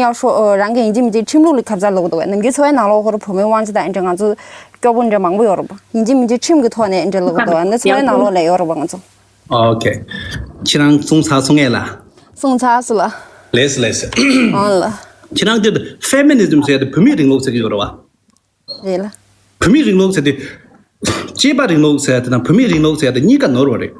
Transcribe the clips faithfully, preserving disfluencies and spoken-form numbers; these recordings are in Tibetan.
ཡག་ཤོས་ཨ། རང་གི་ཡིན་གཅིག་མིན་གཅིག་ཁྲིམས་ལུགས་ལ་ཁ་ཚ་ལབ་དགོས་འདུག་གས། ནམ་རྒྱུན་འཚོ་བའི་ནང་ལོགས་ཁོ་རང་བུད་མེད་དབང་ཆ་དང་ཨེ་འདྲ་ང་ཚོ་སྐྱོ་པོ་འདྲ་མང་པོ་ཡོད་རེད་པ། ཡིན་གཅིག་མིན་གཅིག་ཁྲིམས་ཀྱི་ཐོག་ནས་ཨེ་འདྲ་ལབ་དགོས་འདུག་གས། ནི་འཚོ་བའི་ནང་ལོགས་ལ་ཡོད་རེད་པ་ང་ཚོ། ཨོ་ཁེ། ཁྱེད་རང་གསུང་ཚར་སོང་ངས་ལ། གསུང་ཚར་སོང་ལ། ལེས་ལེས། ཨང་ལ། ཁྱེད་རང་དེ་ཕེ་མི་ནི་ཛམ་ཟེར་ཡ་དེ་བུད་མེད་རིང་ལུགས་ཟེར་གྱི་ཡོད་རེད་བ། རེད་ལ། བུད་མེད་རིང་ལུགས་ཟེར་དུས། སྐྱེས་པ་རིང་ལུགས་ཟེར་ཡ་དེ་དང་བུད་མེད་རིང་ལུགས་ཟེར་ཡ་དེ་གཉིས་ཀ་ནོར་བ་རེད།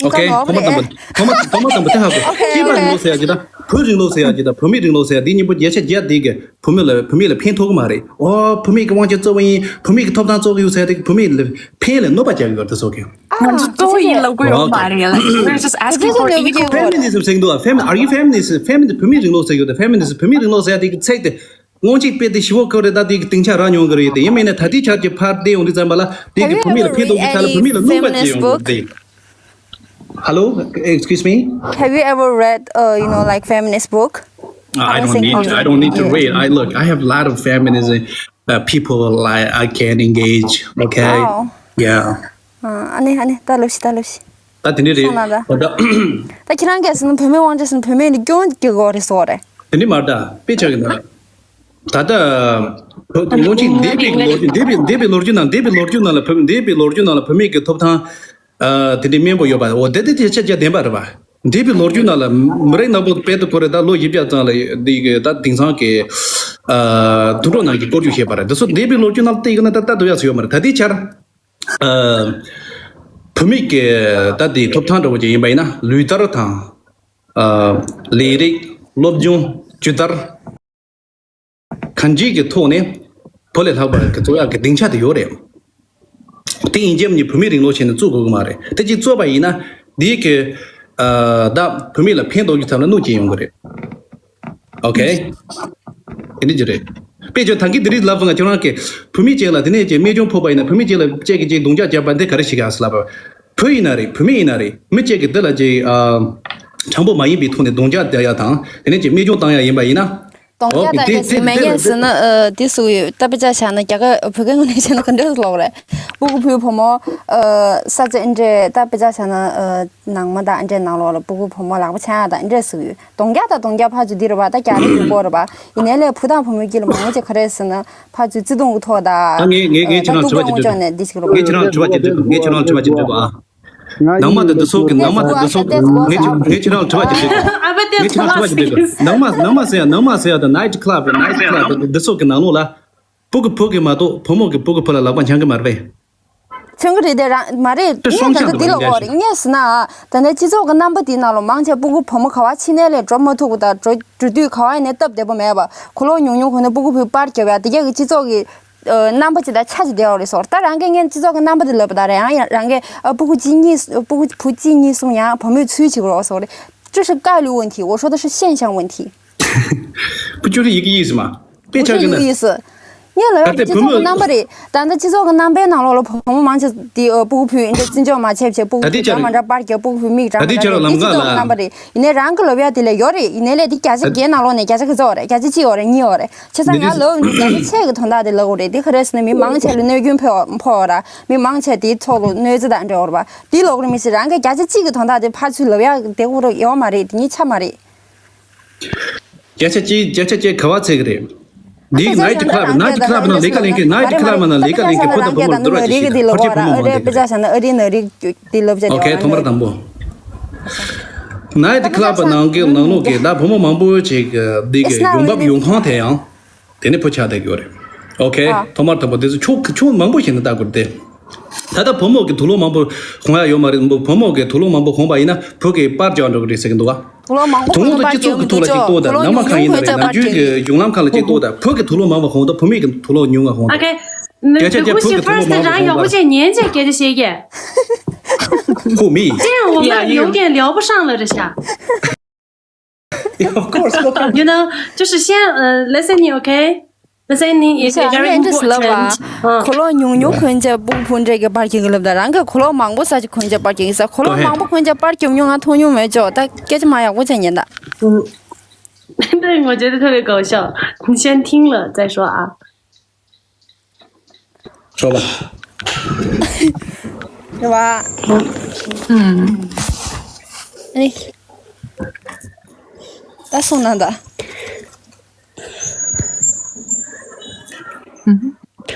ཨོ་ཁེ། ཐོག་མ་དང་པོ་ཐོག་མ་ཐོག་མ་དང་པོ་དེ་ཧ་གོ། ཨོ་ཁེ། སྐྱེས་པ་རིང་ལུགས་ཟེར་ཡ་གཅིག་དང་བུ་རིང་ལུགས་ཟེར་ཡ་གཅིག་དང་བུད་མེད་རིང་ལུགས་ཟེར་ཡ་དེ་གཉིས་པོ་བརྒྱ་ཆ་བརྒྱ་དེ་གི་བུད་མེད་ལ་བུད་མེད་ལ་ཕན་ཐོགས་ཀྱི་མ་རེད། ཨོ་བུད་མེད་ཀྱི་དབང་ཆ་གཙོ་བོ་ཡིན། བུད་མེད་ཀྱི་ཐོབ་ཐང་གཙོ་བོ་ཡོད་ཟེར་ཡ་དེ་བུད་མེད་ལ་ཕན་ལ་གནོད་པ་རྒྱག་གི་ཡོད་དེ་ཚོ་གི། ང་ཚོ་གཙོ་བོ་ཡིན་ལབ་དགོས་ཡོད་མ་རེད། Like, we're just asking for equal. ཕེ་མི་ནི་ཛམ་ཟེར་གྱི་འདུག་ཨ། ཕེ་མི། Are you feminist? ཕེ་མི་ནི་ཛམ། བུད་མེད་རིང་ལུགས་ཟེར་གྱི་ཡོད་དེ། ཕེ་མི་ནི་ཛམ། བུད་མེད་རིང་ལུགས་ཟེར་ཡ་དེ་གི་ཚིག་དེ། སྔོན་གཅིག་དཔེ་དེ་ཞིབ་པོ་བཀོད་རེད། ད་དེ་གི་སྡིངས་ཆ་རག་མྱོང་གི་རེད་དེ། ཡིན་མིན་ན་ད་ལྟའི་ཆར་གྱི་ཕར་བལྟས་ཡོང་དུས་ཙམ་པ་ལ་དེ་གི་བུད་མེད་ལ་ཕན་ཐོགས་ཀྱི་ཆ་ལ་བུད་མེད་ལ་གནོད་པ་བྱེད་ཡོང་གི་རེད་དེ། Hello, excuse me? Have you ever read, uh, you know, like, feminist book? Uh, I don't need, I don't need to read. I look, I have a lot of feminism uh, people like I can engage. Okay. Wow. Yeah. ཨ་ནི་ཨ་ནི་ད་ལོ་ཤི་ད་ལོ་ཤི། ད་དེ་འདྲ་རེད། སོང་ན་ད། ད་ད་ཁྱེད་རང་གིས་ཟེར་ན་བུད་མེད་དབང་ཆ་ཟེར་ན་བུད་མེད་ནི་སྐྱོན་གྱི་སྒོ་རེད་ཟེར་བ་རེད། དེ་འདྲ་མ་རེད་ད། དཔེ་ཆ་གི་ན། ད་ལྟ་བོད་དུ་སྔོན་ཆད་འདས་པའི་ལོ་རྒྱུས། འདས་པའི་འདས་པའི་ལོ་རྒྱུས་ནང་འདས་པའི་ལོ་རྒྱུས་ནང་ལ་བུད། འདས་པའི་ལོ་རྒྱུས་ནང་ལ་བུད་མེད་ཀྱི་ཐོབ་ཐང་ཨ་དེ་འདྲའི་དམན་པོ་ཡོད་པ། འོ་དེ་དེ་དེ་ཆ་རྒྱ་བདེན་པ་རེད་པ། འདས་པའི་ལོ་རྒྱུས་ནང་ལ་མི་རིགས་ནག་པོ་དཔེ་དུ་གོ་རེ་ད་ལོ་བཞི་བརྒྱ་ཙམ་ལ་འདི་གི་ད་དེང་སང་གི་ཨ་དུད་འགྲོ་ནང་གི་སྐོར་རྒྱུ་བཤད་པ་རེད། དེ་ཚོ་འདས་པའི་ལོ་རྒྱུས་ནང་ལ་བལྟས་ཡོད་ན་ད་ལྟ་དུ་ཡག་ཚོད་ཡོད་མ་རེད། ད་ལྟའི་ཆར་ཨ་བུད་མེད་ཀྱི་ད་དེ་ཐོབ་ཐང་འདྲ་བོ་ཅིག་ཡིན་པ་ཡིན་ན་ལུས་ལྟར་དང་ཨ་ལས་རིགས། སློབ་སྦྱོང་། ཇི་ལྟར། གང་ཅིའི་གི་ཐོག་ནས་བུ་ལས་ལྷག་པར་གི་གཙོ་ཡག་གི་སྡིངས་ཆ་དེ་ཡོད་རེད། དེ་ཡིན་རྒྱུ་ནི་བུད་མེད་རིང་ལུགས་བྱས་ནས་བཙུགས་དགོས་ཀྱི་མ་རེད། དེ་ཅིག་བཙུགས་པ་ཡིན་ན་འདིའི་གི་ཨ་ད་བུད་མེད་ལ་ཕན་ཐོགས་རྒྱུ་ཐབས་ལ་གནོད་སྐྱེལ་ཡོང་གི་རེད། ཨོ་ཁེ། དེ་འདྲ་ཅིག་རེད། དཔེ་བརྗོད་ད་གིན་དེ་རིང་ལབ་སོང་ང་ཁྱོད་རང་གི་བུད་མེད་ཅིག་ལ་དེ་ནས་ཅིག་རྨས་སྐྱོན་ཕོག་པ་ཡིན་ན། བུད་མེད་ཅིག་ལ་ཅིག་གི་ཅིག་རྡུང་རྒྱག་བརྒྱབ་པ་འདི་ག་རེ་ཞིག་ཨ་ཟེར་ལབ་པ། བུ་ཡིན་ན་རེད། བུད་མེད་ཡིན་ན་རེད། མི་གཅིག་གིས་འདི་ལ་ཅིག་ཨ་དྲང་པོ་མ་ཡིན་པའི་ཐོག་ནས་རྡུང་རྒྱག་བརྒྱབ་ཡ་དང་དེ་ནས་ཅིག་རྨས་སྐྱོན་བཏང་ཡ་ཡིན་པ་ཡིན་ན། རྡུང་རྒྱག་དང་ཟེར་མེད་ངས་ཟེར་ན་ཨ་དེ་སུ་ཡོད་ད་དཔེ་ཆ་བཞག་ན་རྒྱ་གར་བོད་སྐད་ངོས་ནས་བཤད་ན་ག་འདྲ་ལོག་རེད། སྤུ་གུ་བུའི་བུ་མོ་ཨ་ས་ཆ་འདྲ་ད་དཔེ་ཆ་བཞག་ན་ཨ་ནང་མ་དང་འདྲ་ནང་ལོགས་ལ་སྤུ་གུ་བུ་མོ་ལག་པ་འཆང་ཡ་དང་འདྲ་སུ་ཡོད། རྡུང་རྒྱག་དང་རྡུང་རྒྱག་ཕར་ཚུར་འདི་རུ་བ་ད་རྒྱ་རིགས་ཀྱི་སྐོར་རུ་བ་ཡིན་ནའི་ལས་བུ་དང་བུ་མོའི་དཀྱིལ་ལ་མང་པོ་ཅིག་ག་རེ་ཟེར་ན་ཕར་ཚུར་བརྩེ་དུང་གི་ཐོག་དང་ད་ངས་ངས་ངས་ཁྱེད་རང་དྲི་བ་ཅིག་འདྲི་དགོས། ངས་ཁྱེད་རང་དྲི་བ་ཅིག་འདྲི་དགོས། ངས་ཁྱེད་རང་དྲི་བ་ཅིག་འདྲི་དགོས་ཨ། ནང་མ་དང་འདི་ཚོ་གི་ནང་མ་དང་འདི་ཚོ་ངས་ཁྱེད་ངས་ཁྱེད་རང་དྲི་བ་ཅིག་འདྲི་དགོས། ངས་ཁྱེད་རང་དྲི་བ་ཅིག་འདྲི་དགོས། ནང་མ་ནང་མ་ཟེར་ཡ་ནང་མ་ཟེར་ཡ་དང་night club night club འདི་ཚོ་གི་ནང་ལོགས་ལ་སྤུ་གུ་བུ་གི་མ་གཏོགས་བུ་མོ་གི་སྤུ་གུ་བུ་ལ་ལག་པ་འཆང་གི་མ་རེད་པས། མཚོན་གྱི་རེད་དེ་རང་མ་རེད། དེ་ངས་སྲོག་ད་ཆགས་ལྟ་འདི་ལ་འགོར་རེད། ངས་ཟེར་ན་ད་ལྟ་སྤྱི་ཚོགས་ཀྱི་རྣམ་པ་དེའི་ནང་ལ་མང་ཆེ་སྤུ་གུ་བུ་མོ་ག་བ་ཕྱི་ནས་ལས་འགྲོ་མ་ཐུབ་པ་དང་འགྲོ་འགྲོ་དུས་ག་བ་ཡིན་ནས་སྟབས་བདེ་པོ་མེད་པ་གོ་ལོག་ཉུང་ཉུང་གོ་ནས་སྤུ་གུ་བུའི་པར་རྒྱབ་ཡ་དེ་ག་གི་སྤྱི་ཚོགས་ཀྱི་རྣམ་པ་ཅིག་དང་ཆ་ཅིག་བསྡད་ཡོད་རེད་ཟེར། ད་རང་གིས་ངས་སྤྱི་ཚོགས་ཀྱི་རྣམ་པ་དེ་ལབ་པ་དང་རེད། ཡང་རང་གིས་ཨ་སྤུ་གུ་གཅིག་གཉིས་སྤུ་གུ་བུ་གཅིག་གཉིས་གསུམ་ཡང་བུ་མོས་ཚུལ་བྱེད་དགོས་རེད་ཟེར། 这是概率问题，我说的是现象问题。 不就是一个意思吗？དཔེ་ཆ་གི་ན། 我是这个意思。 ངས་ལབ་ཡ་དེ་སྤྱི་ཚོགས་ཀྱི་རྣམ་པ་རེད། ད་ལྟ་སྤྱི་ཚོགས་ཀྱི་རྣམ་པའི་ནང་ལོགས་ལ་བུ་མོ་མང་ཆེ་དེ་ཨ་སྤུ་གུ་ཕུད་འདྲ་བརྩི་འཇོག་མ་བྱས་བྱས་སྤུ་གུ་ཕུད་འདྲ་མ་འདྲ་པར་རྒྱག་སྤུ་གུ་ཕུད་མིག་འདྲ་མ་འདྲ་རེད། དེ་སྤྱི་ཚོགས་ཀྱི་རྣམ་པ་རེད། ཡིན་ནའི་རང་གི་ལབ་ཡ་དེ་ལ་ཡོད་རེད། ཡིན་ནའི་ལས་དེ་བརྒྱ་ཆ་བརྒྱའི་ནང་ལོགས་ནས་བརྒྱ་ཆ་ག་ཚོད་ཡོད་རེད། བརྒྱ་ཆ་གཅིག་ཡོད་རེད། གཉིས་ཡོད་རེད། བྱས་ཙང་ང་ལབ་འདི་བརྒྱ་ཆ་ཕྱེད་ཀྱི་དོན་དག་དེ་ལབ་དགོས་རེད། དེ་ག་རེ་ཟེར་ན་མི་མང་ཆེ་ལ་གནོད་སྐྱོན་ཕོག་ཕོག་ར། མི་མང་ཆེ་དེའི་ཐོག་ལ་གནོད་འཚེ་དང་འབྲེལ་བ་རེད་པ། དེ་ལབ་དགོས་རེད་མི་སྲིད། རང་གི་བརྒྱ་ཆ་གཅིག་གི་དོན་དག་དེ་ཕར་ཚུར་ལབ་ཡ་དེ་དགོས་རེད་ཡོད་མ་རེད། དེ་ཉིད་ཆ་མ་རེད། བརྒྱ་ཆ་གཅིག་བརྒྱ་ཆ་གཅིག་ག་བ་ཚད་ཀྱི་རེད། འདི་night club night club ནང་ལས་ཀ་ལས་མཁན night club ནང་ལས་ཀ་ལས་མཁན་བུ་དང་བུ་མོར་བསྡུར་བ་བྱེད་ཀྱི་ཕལ་ཆེར་བུ་མོ་མང་པོ་རེད། ཨོ་ཁེ། ཐོག་མར་དང་པོ་night club ནང་གི་ནང་ལོགས་ཀྱི་ད་བུ་མོ་མང་པོ་ཅིག་འདི་གི་ཡོང་འབབ་ཡོང་ཁུངས་དེ་ཡང་དེ་ནི་བུ་ཆགས་བསྡད་ཀྱི་ཡོད་རེད། ཨོ་ཁེ། ཐོག་མར་དང་པོ་དེ་ཚོ་ཆུང་ཆུང་མང་པོ་ཞིག་ནི་ལྟ་དགོས་ཏེ། ད་ལྟ་བུ་མོ་གི་དུག་སློག་མང་པོ་གོན་ཡ་ཡོད་མ་རེད། བུ་མོ་གི་དུག་སློག་མང་པོ་གོན་པ་ཡིན་ན་བུ་གི་པར་རྒྱག་འགྲོ་གི་རེད་ཟེར་གི་འདུག་ག་དུག་སློག་མང་པོ་དུག་སློག་དེ་སྤྱི་ཚོགས་ཀྱི་ཐོག་ལ་ཅིག་གཏོར་དང་། ནང་མ་གང་ཡིན་ན་རེད། ནམ་རྒྱུན་གྱི་གཞུང་ལམ་ཁག་ལ་ཅིག་གཏོར་དང་། བུ་གི་དུག་སློག་མང་བ་གོན་དང་བུད་མེད་ཀྱི་དུག་སློག་ཉུང་བ་གོན་དང་། ཨོ་ཁེ། བརྒྱ་ཆ་བརྒྱ་བུ་གི་དུག་སློག་མང་བ་གོན་པ། 你去first，然后我见年纪给这些耶。 Who, me? 这样我们永远聊不上了，这下。 Yeah, of course, of course. You know，就是先呃，listening，OK？Listening is very important. 嗯。 གོས་ལོག་ཉུང་ཉུང་གོན་བྱས་སྤུ་གུ་ཕུད་འདྲ་གི་པར་རྒྱག་གི་ལབ་དང་། རང་གི་གོས་ལོག་མང་པོ་ས་ཅིག་གོན་བྱས་པར་རྒྱག་གི་ས། གོས་ལོག་མང་པོ་གོན་བྱས་པར་རྒྱབ་མྱོང་ང་མཐོང་མྱོང་མེད་ཅོག་ད་སྐད་ཆ་མ་ཡག་པོ་བྱས་ཉན་ད། 嗯，对，我觉得特别搞笑。你先听了再说啊。 说吧。 རེད་བ། ཨུམ། ཨ་ནི། ད་སོང་ན་ད།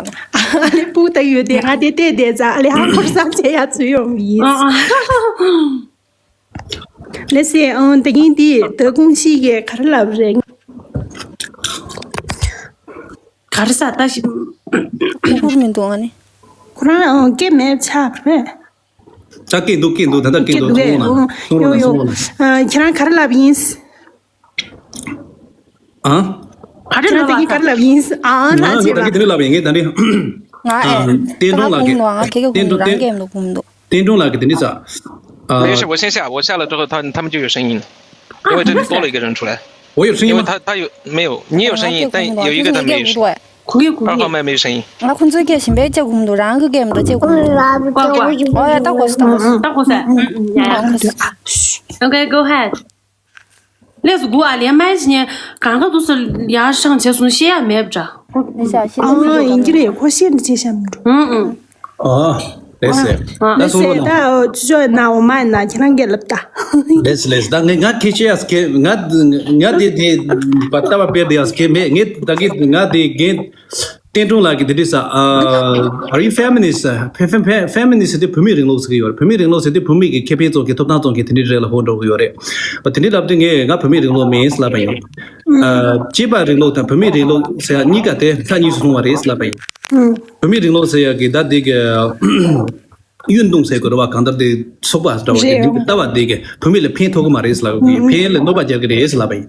ཨ་ལེ་སྤུ་ལྟ་ཡོད་དེ། ང་དེ་བལྟས་བསྡད་ཙང་ཨ་ལེ་ཧ་ཁོར་བསམ་བྱས་ཡ་ཚུད་ཡོང་གི་ཡིན། ཨ་ཨ། ལགས་སེ། ཨང་། ད་གིན་དེ་ད་ཀུང་ཤི་གིས་ག་རེ་ལབ་རེད། ག་རེ་ཟ་ལྟ་ཞིག་ཁུར་མི་འདུག་ཨ་ནི། ཁོ་རང་ཨང་སྐད་མེད་ཆགས་རེད། ཅག་སྐད་འདུག་སྐད་འདུག་ད་ལྟ་སྐད་འདུག་སྐད་འདུག་ཚོང་ལ་ཨང་། ཚོང་ཡོ་ལ་ཡོ། ཚོང་ལ། ཨ། ཁྱེད་རང་ག་རེ་ལབ་ཡིན། ཨ། ག་རེ་ཁྱེད་རང་ལབ་ད་གིན་ག་རེ་ལབ་ཡིན། ཨང་། ང་ལ་ངས་ད་གིན་དེ་འདྲ་ལབ་ཡིན། ངས་ད་རེས། ང་ཨེ། ཨ། བསྟན་སྒྲོན་ལགས་ཀྱིས། ང་ཁེ་ཁེ་བསྟན་སྒྲོན། བསྟན། རང་སྐད་མི་འདུག་ཁུར་མི་འདུག་བསྟན་སྒྲོན་ལགས་ཀྱིས་དེ་འདྲ་ཟ། 没事，我先下，我下了之后，他他们就有声音了，因为这里多了一个人出来，我有声音吗？因为他他有没有你有声音，但有一个他没有声音，二号麦没声音。 ང་ཁོང་ཚོའི་སྐད་གཞན་པའི་ཅིག་གོ་མི་འདུག་རང་གི་སྐད་མི་འདུག་ཅིག་གོ་མི་འདུག་ཀོ་ཀོ། ཨོ་ཡ། ད་གོ་སོང་། ད་གོ་སོང་། ད་གོ་སོང་། ཨ། ཨ། གོ་སོང་། Okay, go ahead. Let's go. ཨ་ལེ་མ་ཡིན་ཉེ་གང་ག་དུས་སུ་ཡར་ཤང་བྱས་སོང་ཤེས་ཡ་མེད་པ་འདྲ། ཨ། ཡིན་གྱི་རེད། ཁོ་ཤེས་འདྲ་བྱས་ཤག་མི་འགྲོ། ཨ། ཨ། ལགས་སེ། ད་ལགས་སེ། སོང་བ་ད་ཅོ་ན་འོ་མ་ན་ཁྱེད་རང་སྐད་ལབ་ད། ལགས་སེ་ལགས་སེ། ད་ངས་ང་ཁྱེད་ཅེས་ཡ་སྐད་ང་ང་དེ་དེ་བ་ལྟ་བ་དཔེ་དེ་ཡ་སྐད་མེད། ངས་ད་གི་ང་དེ་རྒན་བསྟན་སྒྲོན་ལགས་ཀྱིས་དེ་འདྲ་ཟ། ཨ། Are you feminist? ཕེ་ཕེ་ཕེ་ཕེ་མི་ནི་སི་ཊི་དེ་བུད་མེད་རིང་ལུགས་ཟེར་གྱི་ཡོད་རེད། བུད་མེད་རིང་ལུགས་ཟེར་དེ་བུད་མེད་ཀྱི་ཁེ་ཕན་བཙོང་མཁན་ཐོབ་ཐང་བཙོང་མཁན་དེ་འདྲ་རེད་ལ་ཧོ་འགྲོ་གི་ཡོད་རེད། དེ་འདྲ་ལབ་དུས་ངས་ང་བུད་མེད་རིང་ལུགས་མིན་ཟེར་ལབ་པ་ཡིན། ཨ། སྐྱེས་པ་རིང་ལུགས་དང་བུད་མེད་རིང་ལུགས་ཟེར་ཡ་གཉིས་ཀ་དེ་མཐའ་གཉིས་སུ་ལྷུང་བ་རེད་ཟེར་ལབ་པ་ཡིན། བུད་མེད་རིང་ལུགས་ཟེར་ཡ་གི་ད་དེ་གི་གཡུན་དུང་ཟེར་དགོས་རེད་བ། གང་ལྟར་དེ་ཚོགས་པ་འདྲ་བ་གི་རེད། འདི་ལྟ་བ་དེ་གི་བུད་མེད་ལ་ཕན་ཐོགས་གི་མ་རེད་ཟེར་ལབ་གི། ཕན་ལ་གནོད་པ་རྒྱག་གི་རེད་ཟེར་ལབ་པ་ཡིན།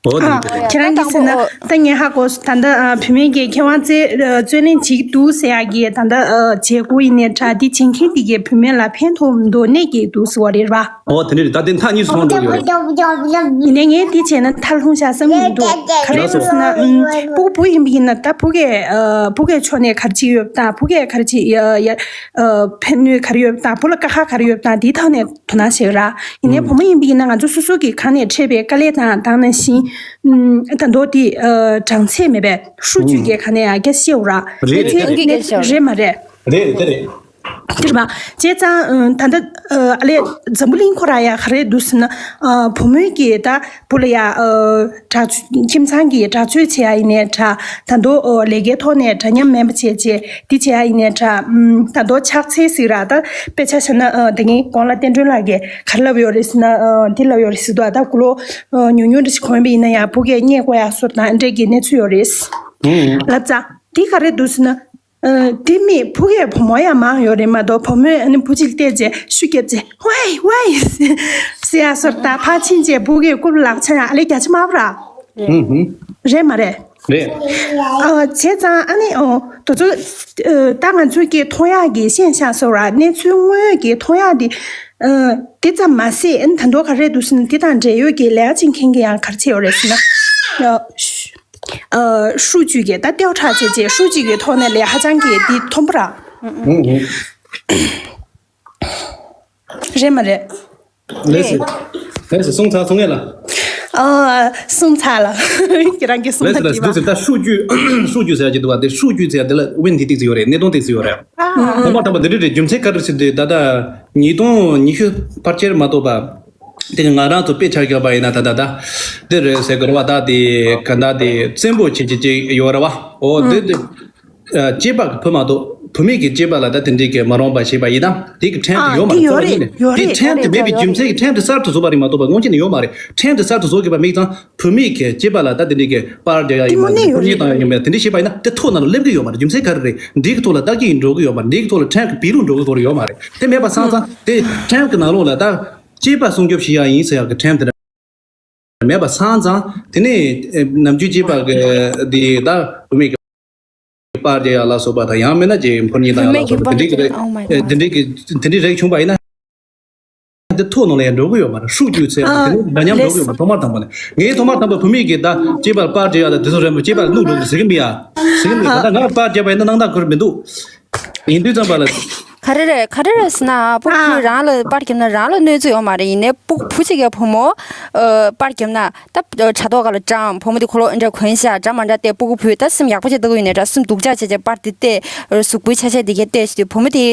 འོ་དེ་རེད། དེ་རེད། ཁྱེད་རང་གིས་ཟེར་ན། ད་ངས་ཧ་གོ་སོང་། ད་ལྟ་ཨ་བུད་མེད་ཀྱིས་མཁས་དབང་རྩོད་རྩོད་ལེན་བྱེད་ཀྱི་འདུག་ཟེར་ཡག་གི་ད་ལྟ་ཨ་བྱེད་སྒོ་ཡིན་ནའི་འདྲ། འདི་བྱེད་མཁན་དེ་གིས་བུད་མེད་ལ་ཕན་ཐོགས་མི་འདུག་གནོད་ཀྱི་འདུག་ཟེར་བ་རེད་པ། འོ་དེ་འདྲ་རེད། ད་དེ་མཐའ་གཉིས་སུ་མཐོང་འགྲོ་གི་ཡོད་རེད། ཡིན་ནའི་ངས་འདི་བྱས་ན་མཐར་ལྷུང་བཞག་བསམ་གྱི་མི་འདུག་ག་རེ་ལབ་སོང་ན། ཨུམ། སྤུ་གུ་བུ་ཡིན་པ་ཡིན་ན་ད་བུ་གའི་ཨ་བུ་གའི་ཕྱོགས་ནས་ག་རེ་བྱེད་ཀྱི་ཡོད་དང་། བུ་གས་ག་རེ་བྱེད་ཡ་ཡ་ཨ་ཕན་གནོད་ག་རེ་ཡོད་དང་། བུ་ལ་དཀའ་ཁག་ག་རེ་ཡོད་དང་། འདིའི་ཐོག་ནས་དོ་སྣང་བྱེད་ར། ཡིན་ནའི་ཨུམ། བུ་མོ་ཡིན་པ་ཡིན་ན་ང་ཚོ་སོ་སོ་གི་ཁ་ནས་འཕྲད་པའི་དཀའ་ལས་དང་། ད་ག་ནང་བཞིན་ཨུམ། ད་མདོ་དེ་ཨ་གྲངས་ཚད་མེད་པའི་ཧྲུའུ་ཅུས་ཀྱི་ཁ་ནས་ཡང་སྐད་ཆ་བཤད་འོ་ར། རེད་རེད། དེ་ཨང་ཀི་སྐད་ཆ་བཤད་འོ་ར། རེད་མ་རེད། རེད་རེད། དེ་རེད། དེ་རེད་པ། བྱས་ཙང་ཨ་ད་ལྟ་ཨ་ཨ་ལས་འཛམ་བུ་གླིང་ཁོ་རང་ཡ་ག་རེ་འདུག་ཟེར་ན། ཨ་བུ་མོས་ཀྱིས་ད་བུ་ལ་ཡ་ཨ་དྲག་ཁྱིམ་ཚང་གི་དྲག་སྤྱོད་བྱེད་ཡ་ཡིན་ནའི་འདྲ། ད་དུང་ཨ་ལས་ཀའི་ཐོག་ནས་འདྲ་མཉམ་མེད་པ་བྱས་བྱས་འདི་བྱེད་ཡ་ཡིན་ནའི་འདྲ། ཨམ་ད་དུང་ཕྱག་འཚལ་ཟེར་ར། ད་དཔེ་ཆ་བཞག་ན་ཨ་ད་གིན་གོང་ལ་བསྟན་སྒྲོན་ལགས་ཀྱིས་ག་རེ་ལབ་ཡོད་རེད་ཟེར་ན། ཨ་འདི་ལབ་ཡོད་རེད་ཟེར་དུས། ད་དགུང་ལོ་ཨ་ཉུང་ཉུང་འདྲ་ཞིག་གོན་པ་ཡིན་ན་ཡང་བུ་གས་བརྙས་དགོས་ཡ་བཟོ་འདྲ་ཨ་འདྲས་ཀྱི་གནས་ཚུལ་ཡོད་རེད། ཨུ། ལབ་ཙང་འདི་ག་རེ་འདུག་ཟེར་ན། ཨ་དེ་མིན་བུ་གས་བུ་མོ་ཡང་མང་ཡོད་རེད་མ་གཏོགས། བུ་མོས་ཨ་ནི་བུ་གཅིག་བལྟས་རྗེས་ཤུགས་བརྒྱབ་རྗེས་ཝའི་ཝའི་ཟེར་ཡ་སོར་ད་ཕར་ཕྱིན་རྗེས་བུ་གས་རྐུབ་ལག་ཆ་ཡང་ཨ་ལེ་རྒྱ་ཆེ་མ་བ་ར། ཨུ་ཧུ། རེད་མ་རེད། རེད། ཨ་བྱས་ཙང་ཨ་ནི་ཨོ་དེ་ཚོ་ཨ་ད་ང་ཚོས་ཀྱིས་མཐོང་ཡག་གི་ཤེས་བྱ་སོར་ར། གནས་ཚུལ་དངོས་ཀྱི་མཐོང་ཡག་འདི་ཨ་དེ་ཙམ་མ་ཟད། ཨ་ནི་ད་དུང་ག་རེ་འདུག་ཟེར་ན། དེ་དང་འབྲེལ་ཡོད་ཀྱི་ལས་ཀ་བྱེད་མཁན་གྱི་ཡང་ག་རེ་བྱས་ཡོད་རེད་ཟེར་ན། ཨ་ཧྲུའུ་ཅུས་ཀྱིས་ད་ལྟེ་བ་ཁྲག་བྱས་རྗེས་ཧྲུའུ་ཅུས་ཀྱི་ཐོག་ནས་ལས་ཧ་ཅང་གི་འདི་མཐོན་པོ་ར། ཨུ་ཧུ། རེད་མ་རེད། ལགས་སོ། ལགས་སོ། གསུངས་ཚར་སོང་ངས་ལ། ཨ་གསུངས་ཚར་ལ། ཁྱེད་རང་གིས་གསུངས་ལགས་སོ། ཚར་ལགས་སོ། དུས་ཚོད་ད་ཧྲུའུ་ཅུས་ཧྲུའུ་ཅུས་ཟེར་གྱི་འདུག་པ། དེ་ཧྲུའུ་ཅུས་ཟེར་དེ་ལ་དབྱིན་ཇི་ཏིག་ཙམ་ཡོད་རེད། གནད་དོན་ཏིག་ཙམ་ཡོད་རེད། ཨ་ཐོག་མར་དང་པོ་འདི་འདྲ་རེད། རྒྱུ་མཚན་ག་རེ་ཟེར་དུས། ད་ལྟ་ཉིས་སྟོང་ཉི་ཤུ་ཕལ་ཆེར་མ་གཏོགས་པ། དེ་ང་རང་ཚོ་དཔེ་ཆ་བཞག་པ་ཡིན་ན། ད་ད་ད་འདི་རེད་ཟེར་གི་རེད་པ། ད་དེ་ག་ད་དེ་བཙན་པོ་བྱེད་ཀྱི་ཅིག་ཡོད་རེད་པ། འོ་དེ་དེ། ཨ་སྐྱེས་པ་གི་བུ་མ་གཏོགས་བུད་མེད་ཀྱི་སྐྱེས་པ་ལ་ད་དེ་འདྲའི་གི་མ་རུང་བ་བྱས་པ་ཡིན་ན། དེ་གི་ཁྲིམས་དེ་ཨ་ཡོད་མ་དེ་རེད། ཡོད་རེད། ཡོད་རེད། དེ་ཁྲིམས་དེ་མེད་པའི་རྒྱུ་མཚན་གྱིས་ཁྲིམས་དེ་གསར་དུ་བཟོས་པ་རེད་མ་གཏོགས་པ་སྔོན་ཆད་ནས་ཡོད་མ་རེད། ཁྲིམས་དེ་གསར་དུ་བཟོ་དགོས་པ་མིག་ཙང་བུད་མེད་ཀྱི་སྐྱེས་པ་ལ་ད་དེ་འདྲའི་གི་པར་རྒྱག་ཡ་ཡིན་པ། དེ་འདྲ་བྱས་པ་ཡིན་ན་དེ་ཐོག་ནང་ལ་སླེབས་ཀྱི་ཡོད་མ་རེད། རྒྱུ་མཚན་ག་རེ་རེད། འདི་གི་ཐོག་ལ་བརྟག་དཔྱད་འགྲོ་གི་ཡོད་མ་རེད། འདི་གི་ཐོག་ལ་ཁྲིམས་ཀྱི་བེད་རུང་འགྲོ་གི་ཐོག་ལ་ཡོད་མ་རེད། དེ་མེད་པ་སོང་ཙང་དེ་ཁྲིམས་ཀྱི་ནང་ལོགས་ལ་ད་སྐྱེས་པ་སྲུང་སྐྱོབ་བྱེད་ཡ་ཡིན་ཟེར་ཡ་གི་ཁྲིམས་དེ་འདྲ་མེད་པ་སོང་ཙང་། དེ་ནས་ཨེ་ནམ་རྒྱུན་སྐྱེས་པ་གི་དེ་ད་བུད་མེད་ཀྱི་པར་རྒྱག་ཡ་ལ་སོགས་པ་དང་། ཡང་མིན་ན་ཅིག་འཕུར་མཉེ་བཏང་ཡ་ལ་སོགས་པ་དེ་འདྲའི་གི་རིགས། Oh my God. དེ་འདྲའི་གི་དེ་འདྲའི་རིགས་བྱུང་པ་ཡིན་ན། དེ་ཐོག་ནང་ལ་ཡང་འགྲོ་གི་ཡོད་མ་རེད། ཧྲུའུ་ཅུས་ཟེར་ཡ་དེ་ནི་འདྲ་མཉམ་འགྲོ་གི་ཡོད་མ་རེད། ཐོག་མར་དང་པོ་ནས། ངས་ཐོག་མར་དང་པོ་བུད་མེད་ཀྱིས་ད་སྐྱེས་པར་པར་རྒྱག་ཡ་ལ་དེ་ཚོ་རེད་མོད། སྐྱེས་པ་ལ་བླུགས་འགྲོ་གི་ཟེར་གི་མིན་ཡ། ཟེར་གི་མིན། ད་ལྟ་ང་པར་རྒྱག་པ་ཡིན་ན་སྣང་དག་གི་མི་འདུག་ཡིན་དུས་ཙམ་པ་ལ། ག་རེ་རེད། ག་རེ་རེད་ཟེར་ན། སྤུ་གུ་ཨ་རང་ལ་པར་བརྒྱབ་ན་རང་ལ་གནོད་འཚེ་ཡོད་མ་རེད། ཡིན་ནའི་སྤུ་བུ་གཅིག་གི་བུ་མོ་ཨ་པར་བརྒྱབ་ན། ད་དྲ་ཐོག་སྒང་ལ་འགྲམ་བུ་མོ་དེ་ཁོ་ལོ་འདྲ་གོན་ཤག་འདྲ་མ་འདྲ་བལྟས། སྤུ་གུ་བུས་ད་སེམས་ཡག་པོ་ཅིག་ལྟ་གི་ཡོད་ནའི་འདྲ། སེམས་སྡུག་ཅག་བྱས་བྱས་པར་དེ་བལྟས། གཟུགས་པོའི་ཆ་ཤས་དེ་གས་བལྟས་བྱས་དུས་བུ་མོ་དེ་